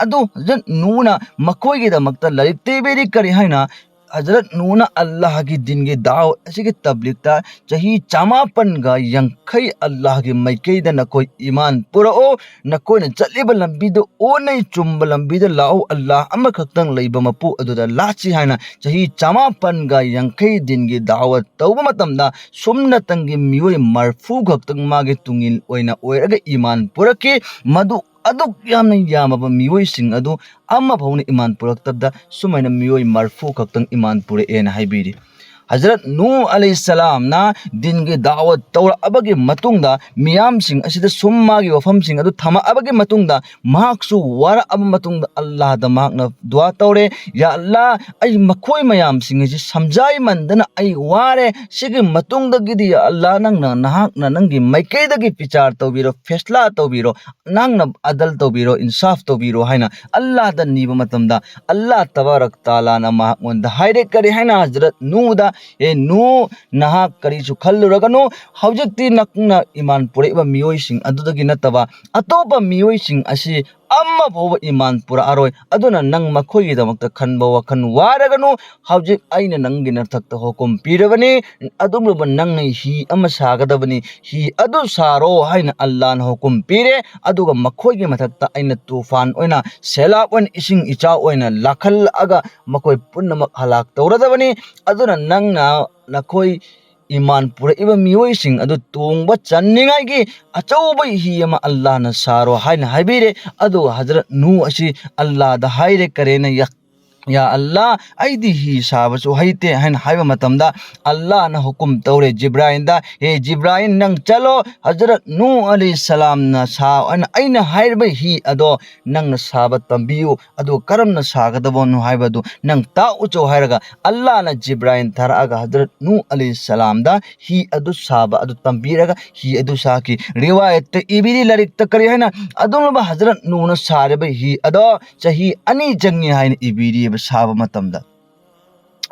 ꯑꯗꯨ ꯍꯖꯔꯠ ꯅꯨꯍꯅ ꯃꯈꯣꯏꯒꯤꯗꯃꯛꯇ ꯂꯥꯏꯔꯤꯛ ꯇꯦꯕꯤꯔꯤ꯫ ꯀꯔꯤ ꯍꯥꯏꯅ? ꯍꯖꯔꯠ ꯅꯨꯍꯅ ꯑꯜꯂꯥꯍꯒꯤ ꯗꯤꯟꯒꯤ ꯗꯥꯋꯠ ꯑꯁꯤꯒꯤ ꯇꯕ꯭ꯂꯤꯛꯇ ꯆꯍꯤ ꯆꯃꯥꯄꯟꯒ ꯌꯥꯡꯈꯩ ꯑꯜꯂꯥꯍꯒꯤ ꯃꯥꯏꯀꯩꯗ ꯅꯈꯣꯏ ꯏꯃꯥꯟ ꯄꯨꯔꯛꯑꯣ, ꯅꯈꯣꯏꯅ ꯆꯠꯂꯤꯕ ꯂꯝꯕꯤꯗꯨ ꯑꯣꯟꯅꯩ, ꯆꯨꯝꯕ ꯂꯝꯕꯤꯗ ꯂꯥꯛꯎ, ꯑꯜꯂꯥꯍ ꯑꯃꯈꯛꯇꯪ ꯂꯩꯕ ꯃꯄꯨ ꯑꯗꯨꯗ ꯂꯥꯠꯁꯤ ꯍꯥꯏꯅ ꯆꯍꯤ ꯆꯃꯥꯄꯟꯒ ꯌꯥꯡꯈꯩ ꯗꯤꯟꯒꯤ ꯗꯥꯋꯠ ꯇꯧꯕ ꯃꯇꯝꯗ ꯁꯨꯞꯅꯇꯪꯒꯤ ꯃꯤꯑꯣꯏ ꯃꯔꯐꯨ ꯈꯛꯇꯪ ꯃꯥꯒꯤ ꯇꯨꯡꯏꯜ ꯑꯣꯏꯅ ꯑꯣꯏꯔꯒ ꯏꯃꯥꯟ ꯄꯨꯔꯛꯈꯤ꯫ ꯃꯗꯨ ꯑꯗꯨꯛ ꯌꯥꯝꯅ ꯌꯥꯝꯃꯕ ꯃꯤꯑꯣꯏꯁꯤꯡ ꯑꯗꯨ ꯑꯃꯐꯥꯎꯅ ꯏꯃꯥꯟ ꯄꯨꯔꯛꯇꯕꯗ ꯁꯨꯃꯥꯏꯅ ꯃꯤꯑꯣꯏ ꯃꯔꯐꯨ ꯈꯛꯇꯪ ꯏꯃꯥꯟ ꯄꯨꯔꯛꯑꯦꯅ ꯍꯥꯏꯕꯤꯔꯤ꯫ ꯍꯖꯔꯠ ꯅꯨꯍ ꯑꯂꯩꯍꯤꯁꯁꯂꯥꯝꯅ ꯗꯤꯟꯒꯤ ꯗꯥꯋꯠ ꯇꯧꯔꯛꯑꯕꯒꯤ ꯃꯇꯨꯡꯗ, ꯃꯤꯌꯥꯝꯁꯤꯡ ꯑꯁꯤꯗ ꯁꯨꯝ ꯃꯥꯒꯤ ꯋꯥꯐꯝꯁꯤꯡ ꯑꯗꯨ ꯊꯝꯃꯛꯑꯕꯒꯤ ꯃꯇꯨꯡꯗ, ꯃꯍꯥꯛꯁꯨ ꯋꯥꯔꯛꯑꯕ ꯃꯇꯨꯡꯗ ꯑꯜꯂꯥꯍꯗ ꯃꯍꯥꯛꯅ ꯗꯨꯋꯥ ꯇꯧꯔꯦ, "ꯌꯥ ꯑꯜꯂꯥꯍ, ꯑꯩ ꯃꯈꯣꯏ ꯃꯌꯥꯝꯁꯤꯡ ꯑꯁꯤ ꯁꯝꯖꯥꯏꯃꯟꯗꯅ ꯑꯩ ꯋꯥꯔꯦ꯫ ꯁꯤꯒꯤ ꯃꯇꯨꯡꯗꯒꯤꯗꯤ ꯌꯥ ꯑꯜꯂꯥꯍ, ꯅꯪꯅ ꯅꯍꯥꯛꯅ ꯅꯪꯒꯤ ꯃꯥꯏꯀꯩꯗꯒꯤ ꯕꯤꯆꯥꯔ ꯇꯧꯕꯤꯔꯣ, ꯐꯦꯁꯂꯥ ꯇꯧꯕꯤꯔꯣ, ꯅꯪꯅ ꯑꯗꯜ ꯇꯧꯕꯤꯔꯣ, ꯏꯟꯁꯥꯐ ꯇꯧꯕꯤꯔꯣ" ꯍꯥꯏꯅ ꯑꯜꯂꯥꯍꯗ ꯅꯤꯕ ꯃꯇꯝꯗ, ꯑꯜꯂꯥꯍ ꯇꯕꯥꯔꯛ ꯇꯥꯂꯥꯅ ꯃꯍꯥꯛꯉꯣꯟꯗ ꯍꯥꯏꯔꯦ꯫ ꯀꯔꯤ ꯍꯥꯏꯅ? ꯍꯖꯔꯠ ꯅꯨꯍꯗ, "ꯑꯦ ꯅꯨꯍ, ꯅꯍꯥꯛ ꯀꯔꯤꯁꯨ ꯈꯜꯂꯨꯔꯒꯅꯨ꯫ ꯍꯧꯖꯤꯛꯇꯤ ꯅꯪꯅ ꯏꯃꯥꯟ ꯄꯨꯔꯛꯏꯕ ꯃꯤꯑꯣꯏꯁꯤꯡ ꯑꯗꯨꯗꯒꯤ ꯅꯠꯇꯕ ꯑꯇꯣꯞꯄ ꯃꯤꯑꯣꯏꯁꯤꯡ ꯑꯁꯤ ꯑꯃ ꯐꯥꯎꯕ ꯏꯃꯥꯟ ꯄꯨꯔꯛꯑꯔꯣꯏ꯫ ꯑꯗꯨꯅ ꯅꯪ ꯃꯈꯣꯏꯒꯤꯗꯃꯛꯇ ꯈꯟꯕ ꯋꯥꯈꯜ ꯋꯥꯔꯒꯅꯨ꯫ ꯍꯧꯖꯤꯛ ꯑꯩꯅ ꯅꯪꯒꯤ ꯅꯊꯛꯇ ꯍꯨꯀꯨꯝ ꯄꯤꯔꯕꯅꯤ꯫ ꯑꯗꯨꯒꯨꯝꯂꯕ ꯅꯪꯅ ꯍꯤ ꯑꯃ ꯁꯥꯒꯗꯕꯅꯤ꯫ ꯍꯤ ꯑꯗꯨ ꯁꯥꯔꯣ" ꯍꯥꯏꯅ ꯑꯜꯂꯥꯍꯅ ꯍꯨꯀꯨꯝ ꯄꯤꯔꯦ꯫ ꯑꯗꯨꯒ ꯃꯈꯣꯏꯒꯤ ꯃꯊꯛꯇ ꯑꯩꯅ ꯇꯨꯐꯥꯟ ꯑꯣꯏꯅ, ꯁꯦꯂꯥꯕ ꯑꯣꯏꯅ, ꯏꯁꯤꯡ ꯏꯆꯥꯎ ꯑꯣꯏꯅ ꯂꯥꯛꯍꯜꯂꯛꯑꯒ ꯃꯈꯣꯏ ꯄꯨꯝꯅꯃꯛ ꯍꯂꯥꯛ ꯇꯧꯔꯗꯕꯅꯤ꯫ ꯑꯗꯨꯅ ꯅꯪꯅ ꯅꯈꯣꯏ ꯏꯃꯥꯟ ꯄꯨꯔꯛꯏꯕ ꯃꯤꯑꯣꯏꯁꯤꯡ ꯑꯗꯨ ꯇꯣꯡꯕ ꯆꯟꯅꯤꯡꯉꯥꯏꯒꯤ ꯑꯆꯧꯕ ꯍꯤ ꯑꯃ ꯑꯜꯂꯥꯅ ꯁꯥꯔꯣ ꯍꯥꯏꯅ ꯍꯥꯏꯕꯤꯔꯦ꯫ ꯑꯗꯨꯒ ꯍꯖꯔꯠ ꯅꯨ ꯑꯁꯤ ꯑꯜꯂꯥꯗ ꯍꯥꯏꯔꯦ, ꯀꯔꯦꯅ ꯌꯥ ꯑꯜꯂꯥ, ꯑꯩꯗꯤ ꯍꯤ ꯁꯥꯕꯁꯨ ꯍꯩꯇꯦ ꯍꯥꯏꯅ ꯍꯥꯏꯕ ꯃꯇꯝꯗ, ꯑꯜꯂꯥꯅ ꯍꯨꯀꯨꯝ ꯇꯧꯔꯦ ꯖꯤꯕ꯭ꯔꯥꯏꯜꯗ, "ꯍꯦ ꯖꯤꯕ꯭ꯔꯥꯏꯜ, ꯅꯪ ꯆꯠꯂꯣ, ꯍꯖꯔꯠ ꯅꯨ ꯑꯂꯩꯍꯤ ꯁꯂꯥꯝꯅ ꯁꯥꯎ ꯍꯥꯏꯅ ꯑꯩꯅ ꯍꯥꯏꯔꯤꯕ ꯍꯤ ꯑꯗꯣ ꯅꯪꯅ ꯁꯥꯕ ꯇꯝꯕꯤꯌꯨ, ꯑꯗꯨ ꯀꯔꯝꯅ ꯁꯥꯒꯗꯕꯅꯣ ꯍꯥꯏꯕꯗꯨ ꯅꯪ ꯇꯥꯛꯎꯆꯣ" ꯍꯥꯏꯔꯒ, ꯑꯜꯂꯥꯅ ꯖꯤꯕ꯭ꯔꯥꯏꯜ ꯊꯥꯔꯛꯑꯒ ꯍꯖꯔꯠ ꯅꯨ ꯑꯂꯩꯍꯤ ꯁꯂꯥꯝꯗ ꯍꯤ ꯑꯗꯨ ꯁꯥꯕ ꯑꯗꯨ ꯇꯝꯕꯤꯔꯒ ꯍꯤ ꯑꯗꯨ ꯁꯥꯈꯤ꯫ ꯔꯤꯋꯥꯌꯠꯇ ꯏꯕꯤꯔꯤ, ꯂꯥꯏꯔꯤꯛꯇ ꯀꯔꯤ ꯍꯥꯏꯅ, ꯑꯗꯨꯒꯨꯝꯂꯕ ꯍꯖꯔꯠ ꯅꯨꯅ ꯁꯥꯔꯤꯕ ꯍꯤ ꯑꯗꯣ ꯆꯍꯤ ꯑꯅꯤ ꯆꯪꯉꯤ ꯍꯥꯏꯅ ꯏꯕꯤꯔꯤꯕ ꯁꯥꯕ ꯃꯇꯝꯗ꯫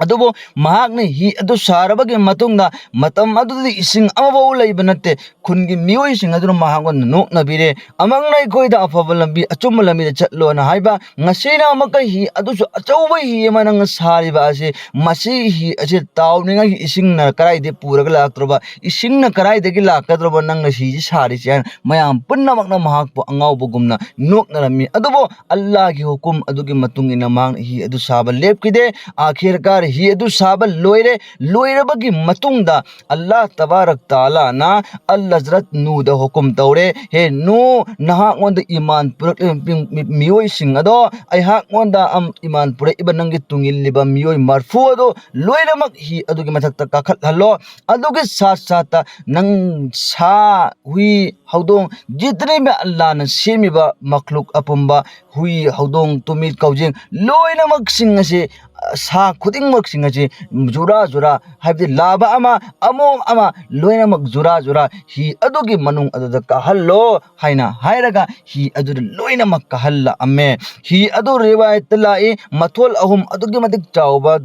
ꯑꯗꯨꯕꯨ ꯃꯍꯥꯛꯅ ꯍꯤ ꯑꯗꯨ ꯁꯥꯔꯕꯒꯤ ꯃꯇꯨꯡꯗ, ꯃꯇꯝ ꯑꯗꯨꯗꯗꯤ ꯏꯁꯤꯡ ꯑꯃꯐꯥꯎ ꯂꯩꯕ ꯅꯠꯇꯦ꯫ ꯈꯨꯟꯒꯤ ꯃꯤꯑꯣꯏꯁꯤꯡ ꯑꯗꯨꯅ ꯃꯍꯥꯛꯉꯣꯟꯗ ꯅꯣꯛꯅꯕꯤꯔꯦ, "ꯑꯃꯛꯅ ꯑꯩꯈꯣꯏꯗ ꯑꯐꯕ ꯂꯝꯕꯤ, ꯑꯆꯨꯝꯕ ꯂꯝꯕꯤꯗ ꯆꯠꯂꯣꯅ ꯍꯥꯏꯕ, ꯉꯁꯤꯅ ꯑꯃꯨꯛꯀ ꯍꯤ ꯑꯗꯨꯁꯨ ꯑꯆꯧꯕ ꯍꯤ ꯑꯃ ꯅꯪꯅ ꯁꯥꯔꯤꯕ ꯑꯁꯤ, ꯃꯁꯤ ꯍꯤ ꯑꯁꯤ ꯇꯥꯎꯅꯤꯡꯉꯥꯏꯒꯤ ꯏꯁꯤꯡꯅ ꯀꯗꯥꯏꯗꯒꯤ ꯄꯨꯔꯒ ꯂꯥꯛꯇ꯭ꯔꯕ, ꯏꯁꯤꯡꯅ ꯀꯗꯥꯏꯗꯒꯤ ꯂꯥꯛꯀꯗ꯭ꯔꯕ, ꯅꯪꯅ ꯍꯤꯁꯤ ꯁꯥꯔꯤꯁꯤ?" ꯍꯥꯏꯅ ꯃꯌꯥꯝ ꯄꯨꯝꯅꯃꯛꯅ ꯃꯍꯥꯛꯄꯨ ꯑꯉꯥꯎꯕꯒꯨꯝꯅ ꯅꯣꯛꯅꯔꯝꯃꯤ꯫ ꯑꯗꯨꯕꯨ ꯑꯜꯂꯥꯍꯒꯤ ꯍꯨꯀꯨꯝ ꯑꯗꯨꯒꯤ ꯃꯇꯨꯡ ꯏꯟꯅ ꯃꯍꯥꯛꯅ ꯍꯤ ꯑꯗꯨ ꯁꯥꯕ ꯂꯦꯞꯈꯤꯗꯦ꯫ ꯑꯥꯈꯤꯔꯀꯥꯔ ꯍꯤ ꯑꯗꯨ ꯁꯥꯕ ꯂꯣꯏꯔꯦ꯫ ꯂꯣꯏꯔꯕꯒꯤ ꯃꯇꯨꯡꯗ ꯑꯜꯂꯥꯍ ꯇꯕꯥꯔꯛ ꯇꯥꯂꯥꯅ ꯑꯜ ꯍꯖꯔꯠ ꯅꯨꯗ ꯍꯨꯀꯨꯝ ꯇꯧꯔꯦ, "ꯍꯦ ꯅꯨ, ꯅꯍꯥꯛꯉꯣꯟꯗ ꯏꯃꯥꯟ ꯄꯨꯔꯛꯂꯤꯕ ꯃꯤ-, ꯃꯤ-, ꯃꯤꯑꯣꯏꯁꯤꯡ ꯑꯗꯣ, ꯑꯩꯍꯥꯛꯉꯣꯟꯗ ꯑꯝ-, ꯏꯃꯥꯟ ꯄꯨꯔꯛꯏꯕ ꯅꯪꯒꯤ ꯇꯨꯡ ꯏꯜꯂꯤꯕ ꯃꯤꯑꯣꯏ ꯃꯔꯐꯨ ꯑꯗꯣ ꯂꯣꯏꯅꯃꯛ ꯍꯤ ꯑꯗꯨꯒꯤ ꯃꯊꯛꯇ ꯀꯥꯈꯠꯍꯜꯂꯣ꯫ ꯑꯗꯨꯒꯤ ꯁꯥꯠ ꯁꯥꯠꯇ ꯅꯪ ꯁꯥ, ꯍꯨꯏ, ꯍꯧꯗꯣꯡ, ꯖꯤꯇꯅꯤꯕ ꯑꯜꯂꯥꯍꯅ ꯁꯦꯝꯃꯤꯕ ꯃꯈꯂꯨꯛ ꯑꯄꯨꯝꯕ, ꯍꯨꯏ, ꯍꯧꯗꯣꯡ, ꯇꯨꯃꯤꯠ, ꯀꯧꯖꯦꯡ, ꯂꯣꯏꯅꯃꯛꯁꯤꯡ ꯑꯁꯤ, ꯑ, ꯁꯥ ꯈꯨꯗꯤꯡꯃꯛꯁꯤꯡ ꯑꯁꯤ ꯖꯨꯔꯥ ꯖꯨꯔꯥ, ꯍꯥꯏꯕꯗꯤ ꯂꯥꯕ ꯑꯃ, ꯑꯃꯣꯝ ꯑꯃ, ꯂꯣꯏꯅꯃꯛ ꯖꯨꯔꯥ ꯖꯨꯔꯥ ꯍꯤ ꯑꯗꯨꯒꯤ ꯃꯅꯨꯡ ꯑꯗꯨꯗ ꯀꯥꯍꯜꯂꯣ" ꯍꯥꯏꯅ ꯍꯥꯏꯔꯒ ꯍꯤ ꯑꯗꯨꯗ ꯂꯣꯏꯅꯃꯛ ꯀꯥꯍꯜꯂꯛꯑꯝꯃꯦ꯫ ꯍꯤ ꯑꯗꯨ ꯔꯤꯋꯥꯌꯠꯇ ꯂꯥꯛꯏ, ꯃꯊꯣꯜ ꯑꯍꯨꯝ ꯑꯗꯨꯛꯀꯤ ꯃꯇꯤꯛ ꯆꯥꯎꯕ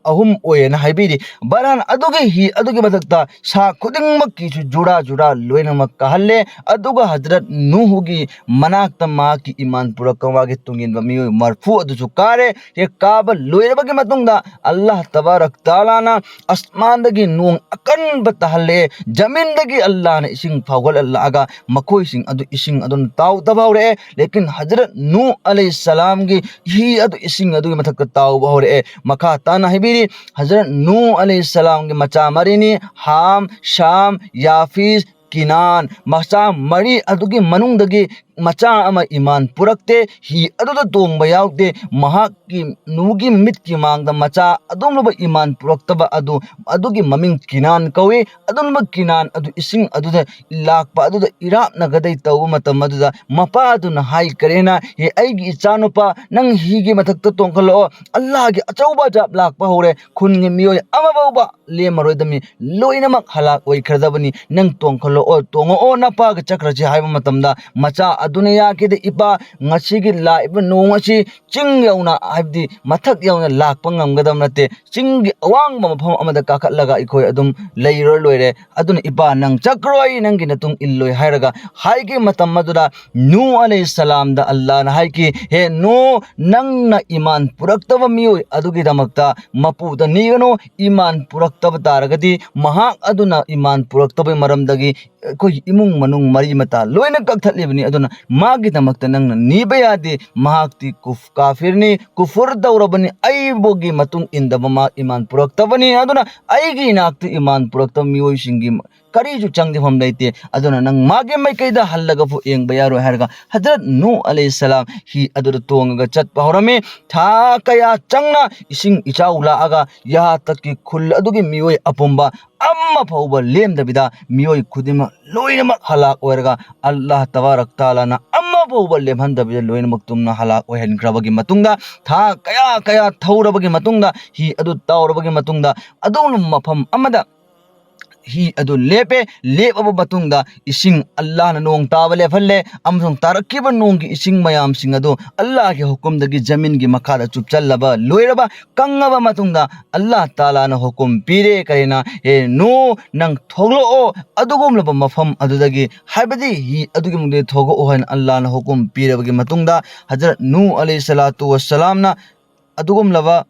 ꯑꯍꯨꯝ ꯑꯣꯏꯌꯦꯅ ꯍꯥꯏꯕꯤꯔꯤ꯫ ꯕꯍꯔꯍꯥꯜ, ꯑꯗꯨꯒꯤ ꯍꯤ ꯑꯗꯨꯒꯤ ꯃꯊꯛꯇ ꯁꯥ ꯈꯨꯗꯤꯡꯃꯛꯀꯤꯁꯨ ꯖꯨꯔꯥ ꯖꯨꯔꯥ ꯂꯣꯏꯅꯃꯛ ꯀꯥꯍꯜꯂꯦ꯫ ꯑꯗꯨꯒ ꯍꯖꯔꯠ ꯅꯨꯍꯒꯤ ꯃꯅꯥꯛꯇ ꯃꯍꯥꯛꯀꯤ ꯏꯃꯥꯟ ꯄꯨꯔꯛꯄꯒꯤ ꯇꯨꯡꯏꯟꯕ ꯃꯤꯑꯣꯏ ꯃꯔꯐꯨ ꯑꯗꯨꯁꯨ ꯀꯥꯔꯦ꯫ ꯍꯦꯛ ꯀꯥꯕ ꯂꯣꯏꯔꯕꯒꯤ ꯃꯇꯨꯡꯗ ꯑꯜꯂꯥꯍ ꯇꯕꯥꯔꯛ ꯇꯥꯂꯥꯅ ꯑꯁꯃꯥꯟꯗꯒꯤ ꯅꯣꯡ ꯑꯀꯟꯕ ꯇꯥꯍꯜꯂꯦ꯫ ꯖꯃꯤꯟꯗꯒꯤ ꯑꯜꯂꯥꯍꯅ ꯏꯁꯤꯡ ꯐꯥꯎꯒꯠꯂꯛꯂꯛꯑꯒ ꯃꯈꯣꯏꯁꯤꯡ ꯑꯗꯨ ꯏꯁꯤꯡ ꯑꯗꯨꯅ ꯇꯥꯎꯗꯕ ꯍꯧꯔꯛꯑꯦ꯫ ꯂꯦꯀꯤꯟ ꯍꯖꯔꯠ ꯅꯨ ꯑꯂꯩꯍꯤ ꯁꯂꯥꯝꯒꯤ ꯍꯤ ꯑꯗꯨ ꯏꯁꯤꯡ ꯑꯗꯨꯒꯤ ꯃꯊꯛꯇ ꯇꯥꯎꯕ ꯍꯧꯔꯛꯑꯦ꯫ ꯃꯈꯥ ꯇꯥꯅ ꯍꯥꯏꯕꯤꯔꯤ, ꯍꯖꯔꯠ ꯅꯨ ꯑꯂꯩꯍꯤ ꯁꯂꯥꯝꯒꯤ ꯃꯆꯥ ꯃꯔꯤꯅꯤ, ꯍꯥꯝ, ꯁꯥꯝ, ꯌꯥꯐꯤꯁ, ꯀꯤꯅꯥꯟ꯫ ꯃꯆꯥ ꯃꯔꯤ ꯑꯗꯨꯒꯤ ꯃꯅꯨꯡꯗꯒꯤ ꯃꯆꯥ ꯑꯃ ꯏꯃꯥꯟ ꯄꯨꯔꯛꯇꯦ, ꯍꯤ ꯑꯗꯨꯗ ꯇꯣꯡꯕ ꯌꯥꯎꯗꯦ꯫ ꯃꯍꯥꯛꯀꯤ ꯅꯨꯒꯤ ꯃꯤꯠꯀꯤ ꯃꯥꯡꯗ ꯃꯆꯥ ꯑꯗꯨꯒꯨꯝꯂꯕ ꯏꯃꯥꯟ ꯄꯨꯔꯛꯇꯕ ꯑꯗꯨ, ꯑꯗꯨꯒꯤ ꯃꯃꯤꯡ ꯀꯤꯅꯥꯟ ꯀꯧꯏ꯫ ꯑꯗꯨꯒꯨꯝꯂꯕ ꯀꯤꯅꯥꯟ ꯑꯗꯨ ꯏꯁꯤꯡ ꯑꯗꯨꯗ ꯂꯥꯛꯄ ꯑꯗꯨꯗ ꯏꯔꯥꯞꯅꯒꯗꯩ ꯇꯧꯕ ꯃꯇꯝ ꯑꯗꯨꯗ ꯃꯄꯥ ꯑꯗꯨꯅ ꯍꯥꯏꯈꯔꯦꯅ, "ꯍꯦ ꯑꯩꯒꯤ ꯏꯆꯥꯅꯨꯄꯥ, ꯅꯪ ꯍꯤꯒꯤ ꯃꯊꯛꯇ ꯇꯣꯡꯈꯠꯂꯛꯑꯣ, ꯑꯜꯂꯥꯍꯒꯤ ꯑꯆꯧꯕ ꯑꯖꯥꯕ ꯂꯥꯛꯄ ꯍꯧꯔꯦ, ꯈꯨꯟꯒꯤ ꯃꯤꯑꯣꯏ ꯑꯃꯐꯥꯎꯕ ꯂꯦꯝꯃꯔꯣꯏꯗꯕꯅꯤ, ꯂꯣꯏꯅꯃꯛ ꯍꯂꯥꯛ ꯑꯣꯏꯈ꯭ꯔꯗꯕꯅꯤ, ꯅꯪ ꯇꯣꯡꯈꯠꯂꯛꯑꯣ, ꯇꯣꯡꯉꯛꯑꯣ, ꯅꯄꯥꯒ ꯆꯠꯈ꯭ꯔꯁꯤ" ꯍꯥꯏꯕ ꯃꯇꯝꯗ ꯃꯆꯥ ꯑꯗꯨꯅ ꯌꯥꯈꯤꯗꯦ, "ꯏꯄꯥ, ꯉꯁꯤꯒꯤ ꯂꯥꯛꯏꯕ ꯅꯣꯡ ꯑꯁꯤ ꯆꯤꯡ ꯌꯧꯅ, ꯍꯥꯏꯕꯗꯤ ꯃꯊꯛ ꯌꯧꯅ ꯂꯥꯛꯄ ꯉꯝꯒꯗꯕ ꯅꯠꯇꯦ, ꯆꯤꯡꯒꯤ ꯑꯋꯥꯡꯕ ꯃꯐꯝ ꯑꯃꯗ ꯀꯥꯈꯠꯂꯒ ꯑꯩꯈꯣꯏ ꯑꯗꯨꯝ ꯂꯩꯔ ꯂꯣꯏꯔꯦ, ꯑꯗꯨꯅ ꯏꯄꯥ ꯅꯪ ꯆꯠꯈ꯭ꯔꯣ, ꯑꯩ ꯅꯪꯒꯤ ꯅꯇꯨꯡ ꯏꯜꯂꯣꯏ" ꯍꯥꯏꯔꯒ ꯍꯥꯏꯈꯤꯕ ꯃꯇꯝ ꯑꯗꯨꯗ ꯅꯨ ꯑꯂꯩꯍꯤ ꯁꯂꯥꯝꯗ ꯑꯜꯂꯥꯍꯅ ꯍꯥꯏꯈꯤ, "ꯍꯦ ꯅꯨ, ꯅꯪꯅ ꯏꯃꯥꯟ ꯄꯨꯔꯛꯇꯕ ꯃꯤꯑꯣꯏ ꯑꯗꯨꯒꯤꯗꯃꯛꯇ ꯃꯄꯨꯗ ꯅꯤꯒꯅꯨ, ꯏꯃꯥꯟ ꯄꯨꯔꯛꯇꯕ ꯇꯥꯔꯒꯗꯤ ꯃꯍꯥꯛ ꯑꯗꯨꯅ ꯏꯃꯥꯟ ꯄꯨꯔꯛꯇꯕꯒꯤ ꯃꯔꯝꯗꯒꯤ ꯑꯩꯈꯣꯏꯒꯤ ꯏꯃꯨꯡ ꯃꯅꯨꯡ ꯃꯔꯤ ꯃꯇꯥ ꯂꯣꯏꯅ ꯀꯛꯊꯠꯂꯤꯕꯅꯤ, ꯑꯗꯨꯅ ꯃꯥꯒꯤꯗꯃꯛꯇ ꯅꯪꯅ ꯅꯤꯕ ꯌꯥꯗꯦ, ꯃꯍꯥꯛꯇꯤ ꯀꯨꯐ-, ꯀꯥꯐꯤꯔꯅꯤ, ꯀꯨꯐꯨꯔ ꯇꯧꯔꯕꯅꯤ, ꯑꯩꯕꯨꯒꯤ ꯃꯇꯨꯡ ꯏꯟꯗꯕ ꯃꯥ ꯏꯃꯥꯟ ꯄꯨꯔꯛꯇꯕꯅꯤ, ꯑꯗꯨꯅ ꯑꯩꯒꯤ ꯏꯅꯥꯛꯇ ꯏꯃꯥꯟ ꯄꯨꯔꯛꯇꯕ ꯃꯤꯑꯣꯏꯁꯤꯡꯒꯤ ꯀꯔꯤꯁꯨ ꯆꯪꯗꯐꯝ ꯂꯩꯇꯦ, ꯑꯗꯨꯅ ꯅꯪ ꯃꯥꯒꯤ ꯃꯥꯏꯀꯩꯗ ꯍꯜꯂꯒꯐꯥꯎ ꯌꯦꯡꯕ ꯌꯥꯔꯣꯏ" ꯍꯥꯏꯔꯒ ꯍꯖꯔꯠ ꯅꯨ ꯑꯂꯩꯍꯤ ꯁꯂꯥꯝ ꯍꯤ ꯑꯗꯨꯗ ꯇꯣꯡꯉꯒ ꯆꯠꯄ ꯍꯧꯔꯝꯃꯤ꯫ ꯊꯥ ꯀꯌꯥ ꯆꯪꯅ ꯏꯁꯤꯡ ꯏꯆꯥꯎ ꯂꯥꯛꯑꯒ ꯌꯥꯍꯥ ꯇꯛꯀꯤ ꯈꯨꯜ ꯑꯗꯨꯒꯤ ꯃꯤꯑꯣꯏ ꯑꯄꯨꯝꯕ ꯑꯃ ꯐꯥꯎꯕ ꯂꯦꯝꯗꯕꯤꯗ ꯃꯤꯑꯣꯏ ꯈꯨꯗꯤꯡꯃꯛ ꯂꯣꯏꯅꯃꯛ ꯍꯂꯥꯛ ꯑꯣꯏꯔꯒ ꯑꯜꯂꯥꯍ ꯇꯕꯥꯔꯛ ꯇꯥꯂꯥꯅ ꯑꯃ ꯐꯥꯎꯕ ꯂꯦꯝꯍꯟꯗꯕꯤꯗ ꯂꯣꯏꯅꯃꯛ ꯇꯨꯝꯅ ꯍꯂꯥꯛ ꯑꯣꯏꯍꯟꯈ꯭ꯔꯕꯒꯤ ꯃꯇꯨꯡꯗ, ꯊꯥ ꯀꯌꯥ ꯀꯌꯥ ꯊꯧꯔꯕꯒꯤ ꯃꯇꯨꯡꯗ, ꯍꯤ ꯑꯗꯨ ꯇꯥꯎꯔꯕꯒꯤ ꯃꯇꯨꯡꯗ, ꯑꯗꯨꯒꯨꯝꯂꯕ ꯃꯐꯝ ꯑꯃꯗ ꯍꯤ ꯑꯗꯨ ꯂꯦꯞꯄꯦ꯫ ꯂꯦꯞꯂꯕ ꯃꯇꯨꯡꯗ ꯏꯁꯤꯡ ꯑꯜꯂꯥꯍꯅ ꯅꯣꯡ ꯇꯥꯕ ꯂꯦꯞꯍꯜꯂꯦ, ꯑꯃꯁꯨꯡ ꯇꯥꯔꯛꯈꯤꯕ ꯅꯣꯡꯒꯤ ꯏꯁꯤꯡ ꯃꯌꯥꯝꯁꯤꯡ ꯑꯗꯨ ꯑꯜꯂꯥꯍꯒꯤ ꯍꯨꯀꯨꯝꯗꯒꯤ ꯖꯃꯤꯟꯒꯤ ꯃꯈꯥꯗ ꯆꯨꯞꯆꯜꯂꯕ ꯂꯣꯏꯔꯕ, ꯀꯪꯉꯕ ꯃꯇꯨꯡꯗ ꯑꯜꯂꯥꯍ ꯇꯥꯂꯥꯅ ꯍꯨꯀꯨꯝ ꯄꯤꯔꯦ꯫ ꯀꯔꯤꯅ? "ꯍꯦ ꯅꯨ, ꯅꯪ ꯊꯣꯛꯂꯛꯑꯣ ꯑꯗꯨꯒꯨꯝꯂꯕ ꯃꯐꯝ ꯑꯗꯨꯗꯒꯤ, ꯍꯥꯏꯕꯗꯤ ꯍꯤ ꯑꯗꯨꯒꯤ ꯃꯅꯨꯡꯗꯒꯤ ꯊꯣꯛꯂꯛꯑꯣ" ꯍꯥꯏꯅ ꯑꯜꯂꯥꯍꯅ ꯍꯨꯀꯨꯝ ꯄꯤꯔꯕꯒꯤ ꯃꯇꯨꯡꯗ, ꯍꯖꯔꯠ ꯅꯨ ꯑꯂꯩꯍꯤ ꯁꯂꯥꯇꯨ ꯋꯁꯁꯂꯥꯝꯅ ꯑꯗꯨꯒꯨꯝꯂꯕ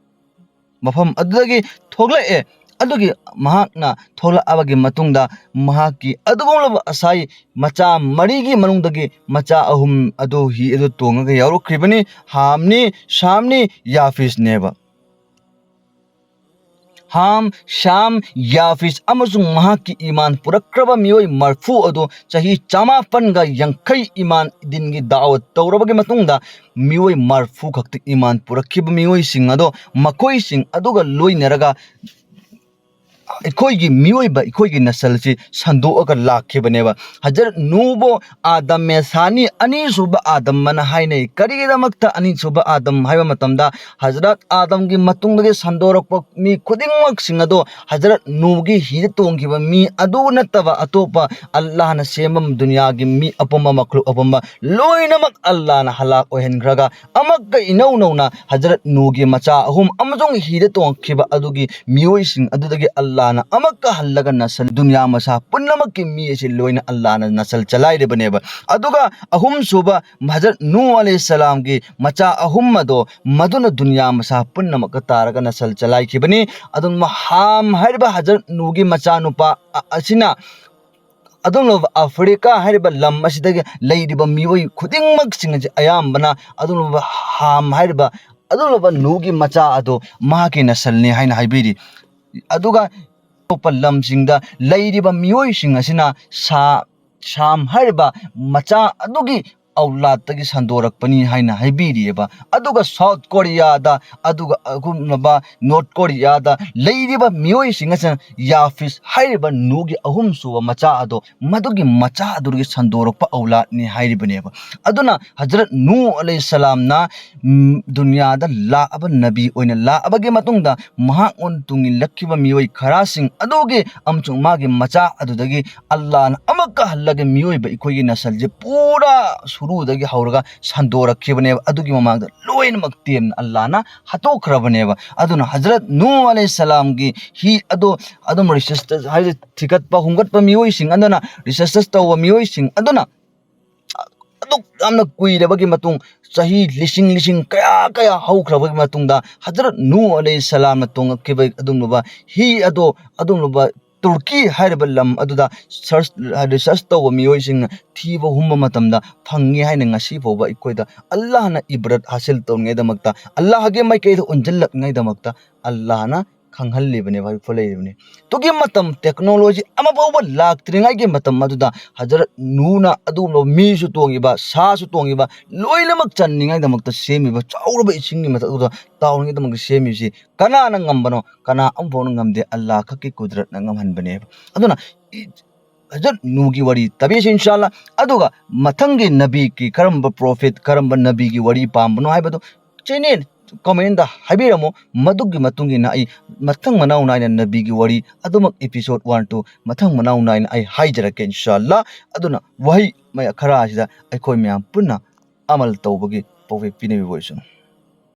ꯃꯐꯝ ꯑꯗꯨꯗꯒꯤ ꯊꯣꯛꯂꯛꯑꯦ꯫ ꯑꯗꯨꯒꯤ ꯃꯍꯥꯛꯅ ꯊꯣꯛꯂꯛꯑꯕꯒꯤ ꯃꯇꯨꯡꯗ, ꯃꯍꯥꯛꯀꯤ ꯑꯗꯨꯒꯨꯝꯂꯕ ꯉꯁꯥꯏ ꯃꯆꯥ ꯃꯔꯤꯒꯤ ꯃꯅꯨꯡꯗꯒꯤ ꯃꯆꯥ ꯑꯍꯨꯝ ꯑꯗꯨ ꯍꯤ ꯑꯗꯨ ꯇꯣꯡꯉꯒ ꯌꯥꯎꯔꯛꯈ꯭ꯔꯤꯕꯅꯤ: ꯍꯥꯝꯅꯤ, ꯁꯥꯝꯅꯤ, ꯌꯥꯐꯤꯁꯅꯦꯕ꯫ ꯍꯥꯝ, ꯁꯥꯝ, ꯌꯥꯐꯤꯁ ꯑꯃꯁꯨꯡ ꯃꯍꯥꯛꯀꯤ ꯏꯃꯥꯟ ꯄꯨꯔꯛꯈ꯭ꯔꯕ ꯃꯤꯑꯣꯏ ꯃꯔꯐꯨ ꯑꯗꯨ ꯆꯍꯤ ꯆꯃꯥꯄꯟꯒ ꯌꯥꯡꯈꯩ ꯏꯃꯥꯟ ꯗꯤꯟꯒꯤ ꯗꯥꯋꯠ ꯇꯧꯔꯕꯒꯤ ꯃꯇꯨꯡꯗ, ꯃꯤꯑꯣꯏ ꯃꯔꯐꯨ ꯈꯛꯇ ꯏꯃꯥꯟ ꯄꯨꯔꯛꯈꯤꯕ ꯃꯤꯑꯣꯏꯁꯤꯡ ꯑꯗꯣ, ꯃꯈꯣꯏꯁꯤꯡ ꯑꯗꯨꯒ ꯂꯣꯏꯅꯔꯒ ꯑꯩꯈꯣꯏꯒꯤ ꯃꯤꯑꯣꯏꯕ, ꯑꯩꯈꯣꯏꯒꯤ ꯅꯁꯜꯁꯤ ꯁꯟꯗꯣꯛꯑꯒ ꯂꯥꯛꯈꯤꯕꯅꯦꯕ꯫ ꯍꯖꯔꯠ ꯅꯨꯕꯨ ꯑꯥꯗꯝ ꯃꯦꯁꯥꯅꯤ, ꯑꯅꯤꯁꯨꯕ ꯑꯥꯗꯝ ꯑꯅ ꯍꯥꯏꯅꯩ꯫ ꯀꯔꯤꯒꯤꯗꯃꯛꯇ ꯑꯅꯤꯁꯨꯕ ꯑꯥꯗꯝ ꯍꯥꯏꯕ ꯃꯇꯝꯗ, ꯍꯖꯔꯠ ꯑꯥꯗꯝꯒꯤ ꯃꯇꯨꯡꯗꯒꯤ ꯁꯟꯗꯣꯔꯛꯄ ꯃꯤ ꯈꯨꯗꯤꯡꯃꯛꯁꯤꯡ ꯑꯗꯣ ꯍꯖꯔꯠ ꯅꯨꯒꯤ ꯍꯤꯗ ꯇꯣꯡꯈꯤꯕ ꯃꯤ ꯑꯗꯨ ꯅꯠꯇꯕ ꯑꯇꯣꯞꯄ ꯑꯜꯂꯥꯍꯅ ꯁꯦꯝꯕ ꯗꯨꯅꯤꯌꯥꯒꯤ ꯃꯤ ꯑꯄꯨꯝꯕ, ꯃꯈꯂꯨꯛ ꯑꯄꯨꯝꯕ ꯂꯣꯏꯅꯃꯛ ꯑꯜꯂꯥꯍꯅ ꯍꯂꯥꯛ ꯑꯣꯏꯍꯟꯈ꯭ꯔꯒ, ꯑꯃꯛꯀ ꯏꯅꯧ ꯅꯧꯅ ꯍꯖꯔꯠ ꯅꯨꯒꯤ ꯃꯆꯥ ꯑꯍꯨꯝ ꯑꯃꯁꯨꯡ ꯍꯤꯗ ꯇꯣꯡꯈꯤꯕ ꯑꯗꯨꯒꯤ ꯃꯤꯑꯣꯏꯁꯤꯡ ꯑꯗꯨꯗꯒꯤ ꯑꯜꯂꯥꯍꯅ ꯑꯃꯛꯀ ꯍꯜꯂꯒ ꯅꯁꯜ, ꯗꯨꯅꯤꯌꯥ ꯃꯁꯥ ꯄꯨꯝꯅꯃꯛꯀꯤ ꯃꯤ ꯑꯁꯤ ꯂꯣꯏꯅ ꯑꯜꯂꯥꯍꯅ ꯅꯁꯜ ꯆꯂꯥꯏꯔꯤꯕꯅꯦꯕ꯫ ꯑꯗꯨꯒ ꯑꯍꯨꯝꯁꯨꯕ ꯍꯖꯔꯠ ꯅꯨ ꯑꯂꯩꯍꯤ ꯁꯂꯥꯝꯒꯤ ꯃꯆꯥ ꯑꯍꯨꯝ ꯑꯗꯣ, ꯃꯗꯨꯅ ꯗꯨꯅꯤꯌꯥ ꯃꯁꯥ ꯄꯨꯝꯅꯃꯛꯀ ꯇꯥꯔꯒ ꯅꯁꯜ ꯆꯂꯥꯏꯈꯤꯕꯅꯤ꯫ ꯑꯗꯨꯝ ꯍꯥꯝ ꯍꯥꯏꯔꯤꯕ ꯍꯖꯔꯠ ꯅꯨꯒꯤ ꯃꯆꯥꯅꯨꯄꯥ ꯑ-, ꯑꯁꯤꯅ ꯑꯗꯨꯝꯂꯕ ꯑꯐ꯭ꯔꯤꯀꯥ ꯍꯥꯏꯔꯤꯕ ꯂꯝ ꯑꯁꯤꯗꯒꯤ ꯂꯩꯔꯤꯕ ꯃꯤꯑꯣꯏ ꯈꯨꯗꯤꯡꯃꯛꯁꯤꯡ ꯑꯁꯤ ꯑꯌꯥꯝꯕꯅ ꯑꯗꯨꯝꯂꯕ ꯍꯥꯝ ꯍꯥꯏꯔꯤꯕ ꯑꯗꯨꯝꯂꯕ ꯅꯨꯒꯤ ꯃꯆꯥ ꯑꯗꯣ ꯃꯍꯥꯛꯀꯤ ꯅꯁꯜꯅꯤ ꯍꯥꯏꯅ ꯍꯥꯏꯕꯤꯔꯤ꯫ ꯑꯗꯨꯒ ꯑꯇꯣꯞꯄ ꯂꯝꯁꯤꯡꯗ ꯂꯩꯔꯤꯕ ꯃꯤꯑꯣꯏꯁꯤꯡ ꯑꯁꯤꯅ ꯁꯥ-, ꯁꯥꯝ ꯍꯥꯏꯔꯤꯕ ꯃꯆꯥ ꯑꯗꯨꯒꯤ ꯑꯧꯂꯥꯗꯇꯒꯤ ꯁꯟꯗꯣꯔꯛꯄꯅꯤ ꯍꯥꯏꯅ ꯍꯥꯏꯕꯤꯔꯤꯑꯕ꯫ ꯑꯗꯨꯒ ꯁꯥꯎꯠ ꯀꯣꯔꯤꯌꯥꯗ, ꯑꯗꯨꯒ ꯑꯒꯨꯝꯂꯕ ꯅꯣꯔꯠ ꯀꯣꯔꯤꯌꯥꯗ ꯂꯩꯔꯤꯕ ꯃꯤꯑꯣꯏꯁꯤꯡ ꯑꯁꯤꯅ ꯌꯥꯐꯤꯁ ꯍꯥꯏꯔꯤꯕ ꯅꯨꯒꯤ ꯑꯍꯨꯝꯁꯨꯕ ꯃꯆꯥ ꯑꯗꯣ, ꯃꯗꯨꯒꯤ ꯃꯆꯥ ꯑꯗꯨꯗꯒꯤ ꯁꯟꯗꯣꯔꯛꯄ ꯑꯧꯂꯥꯗꯅꯤ ꯍꯥꯏꯔꯤꯕꯅꯦꯕ꯫ ꯑꯗꯨꯅ ꯍꯖꯔꯠ ꯅꯨ ꯑꯂꯩꯍꯤꯁꯁꯂꯥꯝꯅ, ꯎꯝ, ꯗꯨꯅꯤꯌꯥꯗ ꯂꯥꯛꯑꯕ ꯅꯕꯤ ꯑꯣꯏꯅ ꯂꯥꯛꯑꯕꯒꯤ ꯃꯇꯨꯡꯗ, ꯃꯍꯥꯛꯉꯣꯟꯗ ꯇꯨꯡꯏꯜꯂꯛꯈꯤꯕ ꯃꯤꯑꯣꯏ ꯈꯔꯁꯤꯡ ꯑꯗꯨꯒꯤ ꯑꯃꯁꯨꯡ ꯃꯥꯒꯤ ꯃꯆꯥ ꯑꯗꯨꯗꯒꯤ ꯑꯜꯂꯥꯍꯅ ꯑꯃꯨꯛꯀ ꯍꯜꯂꯒ ꯃꯤꯑꯣꯏꯕ ꯑꯩꯈꯣꯏꯒꯤ ꯅꯁꯜꯁꯦ ꯄꯨꯔꯥ ꯁꯨꯔꯨꯗꯒꯤ ꯍꯧꯔꯒ ꯁꯟꯗꯣꯔꯛꯈꯤꯕꯅꯦꯕ꯫ ꯑꯗꯨꯒꯤ ꯃꯃꯥꯡꯗ ꯂꯣꯏꯅꯃꯛ ꯇꯦꯝꯅ ꯑꯜꯂꯥꯍꯅ ꯍꯥꯠꯇꯣꯛꯈ꯭ꯔꯕꯅꯦꯕ꯫ ꯑꯗꯨꯅ ꯍꯖꯔꯠ ꯅꯨ ꯑꯂꯩꯍꯤꯁꯁꯂꯥꯝꯒꯤ ꯍꯤ ꯑꯗꯣ ꯑꯗꯨꯝ ꯔꯤꯁꯔꯁꯇ, ꯍꯥꯏꯗꯤ ꯊꯤꯒꯠꯄ ꯍꯨꯝꯒꯠꯄ ꯃꯤꯑꯣꯏꯁꯤꯡ ꯑꯗꯨꯅ, ꯔꯤꯁꯔꯁ ꯇꯧꯕ ꯃꯤꯑꯣꯏꯁꯤꯡ ꯑꯗꯨꯅ ꯑꯗꯨꯛ ꯌꯥꯝꯅ ꯀꯨꯏꯔꯕꯒꯤ ꯃꯇꯨꯡ, ꯆꯍꯤ ꯂꯤꯁꯤꯡ ꯂꯤꯁꯤꯡ ꯀꯌꯥ ꯀꯌꯥ ꯍꯧꯈ꯭ꯔꯕꯒꯤ ꯃꯇꯨꯡꯗ ꯍꯖꯔꯠ ꯅꯨ ꯑꯂꯩꯍꯤꯁꯁꯂꯥꯝꯅ ꯇꯣꯡꯉꯛꯈꯤꯕ ꯑꯗꯨꯒꯨꯝꯂꯕ ꯍꯤ ꯑꯗꯣ, ꯑꯗꯨꯒꯨꯝꯂꯕ ꯇꯨꯔꯀꯤ ꯍꯥꯏꯔꯤꯕ ꯂꯝ ꯑꯗꯨꯗ ꯁꯔꯁ, ꯔꯤꯁꯔꯁ ꯇꯧꯕ ꯃꯤꯑꯣꯏꯁꯤꯡꯅ ꯊꯤꯕ ꯍꯨꯝꯕ ꯃꯇꯝꯗ ꯐꯪꯉꯤ ꯍꯥꯏꯅ ꯉꯁꯤ ꯐꯥꯎꯕ ꯑꯩꯈꯣꯏꯗ ꯑꯜꯂꯥꯍꯅ ꯏꯕ꯭ꯔꯠ ꯍꯥꯁꯤꯜ ꯇꯧꯅꯤꯡꯉꯥꯏꯗꯃꯛꯇ, ꯑꯜꯂꯥꯍꯒꯤ ꯃꯥꯏꯀꯩꯗ ꯑꯣꯟꯁꯤꯜꯂꯛꯅꯤꯡꯉꯥꯏꯗꯃꯛꯇ ꯑꯜꯂꯥꯍꯅ ꯈꯪꯍꯜꯂꯤꯕꯅꯦꯕ, ꯍꯥꯏꯕ ꯂꯩꯔꯤꯕꯅꯤ꯫ ꯑꯗꯨꯒꯤ ꯃꯇꯝ ꯇꯦꯛꯅꯣꯂꯣꯖꯤ ꯑꯃ ꯐꯥꯎꯕ ꯂꯥꯛꯇ꯭ꯔꯤꯉꯩꯒꯤ ꯃꯇꯝ ꯑꯗꯨꯗ ꯍꯖꯔꯠ ꯅꯨꯅ ꯑꯗꯨꯒꯨꯝꯂꯕ ꯃꯤꯁꯨ ꯇꯣꯡꯉꯤꯕ, ꯁꯥꯁꯨ ꯇꯣꯡꯉꯤꯕ, ꯂꯣꯏꯅꯃꯛ ꯆꯟꯅꯤꯡꯉꯥꯏꯗꯃꯛꯇ ꯁꯦꯝꯃꯤꯕ ꯆꯥꯎꯔꯕ ꯏꯁꯤꯡꯒꯤ ꯃꯊꯛ ꯑꯗꯨꯗ ꯇꯥꯎꯔꯤꯉꯩꯗꯃꯛꯇ ꯁꯦꯝꯃꯤꯕꯁꯤ ꯀꯅꯥꯅ ꯉꯝꯕꯅꯣ? ꯀꯅꯥ ꯑꯃꯐꯥꯎꯅ ꯉꯝꯗꯦ, ꯑꯜꯂꯥꯍ ꯈꯛꯀꯤ ꯀꯨꯗꯔꯠꯅ ꯉꯝꯍꯟꯕꯅꯦꯕ꯫ ꯑꯗꯨꯅ ꯏ-, ꯍꯖꯔꯠ ꯅꯨꯒꯤ ꯋꯥꯔꯤ ꯇꯕꯤꯁꯤ ꯏꯟꯁꯥ ꯑꯜꯂꯥꯍ꯫ ꯑꯗꯨꯒ ꯃꯊꯪꯒꯤ ꯅꯕꯤꯒꯤ ꯀꯔꯝꯕ ꯄ꯭ꯔꯣꯐꯦꯠ, ꯀꯔꯝꯕ ꯅꯕꯤꯒꯤ ꯋꯥꯔꯤ ꯄꯥꯝꯕꯅꯣ ꯍꯥꯏꯕꯗꯨ ꯆꯦꯅꯦꯜ ꯀꯃꯦꯟꯗ ꯍꯥꯏꯕꯤꯔꯝꯃꯨ꯫ ꯃꯗꯨꯒꯤ ꯃꯇꯨꯡ ꯏꯟꯅ ꯑꯩ ꯃꯊꯪ ꯃꯅꯥꯎ ꯅꯥꯏꯅ ꯅꯕꯤꯒꯤ ꯋꯥꯔꯤ ꯑꯗꯨꯃꯛ ꯏꯄꯤꯁꯣꯗ ꯋꯥꯟ ꯇꯨ ꯃꯊꯪ ꯃꯅꯥꯎ ꯅꯥꯏꯅ ꯑꯩ ꯍꯥꯏꯖꯔꯛꯀꯦ ꯏꯟꯁꯥ ꯑꯜꯂꯥꯍ꯫ ꯑꯗꯨꯅ ꯋꯥꯍꯩ ꯃꯌꯥ-, ꯈꯔ ꯑꯁꯤꯗ ꯑꯩꯈꯣꯏ ꯃꯌꯥꯝ ꯄꯨꯟꯅ ꯑꯃꯜ ꯇꯧꯕꯒꯤ ꯄꯥꯎꯔꯧ ꯄꯤꯅꯕꯤꯕ ꯑꯣꯏꯁꯅꯨ꯫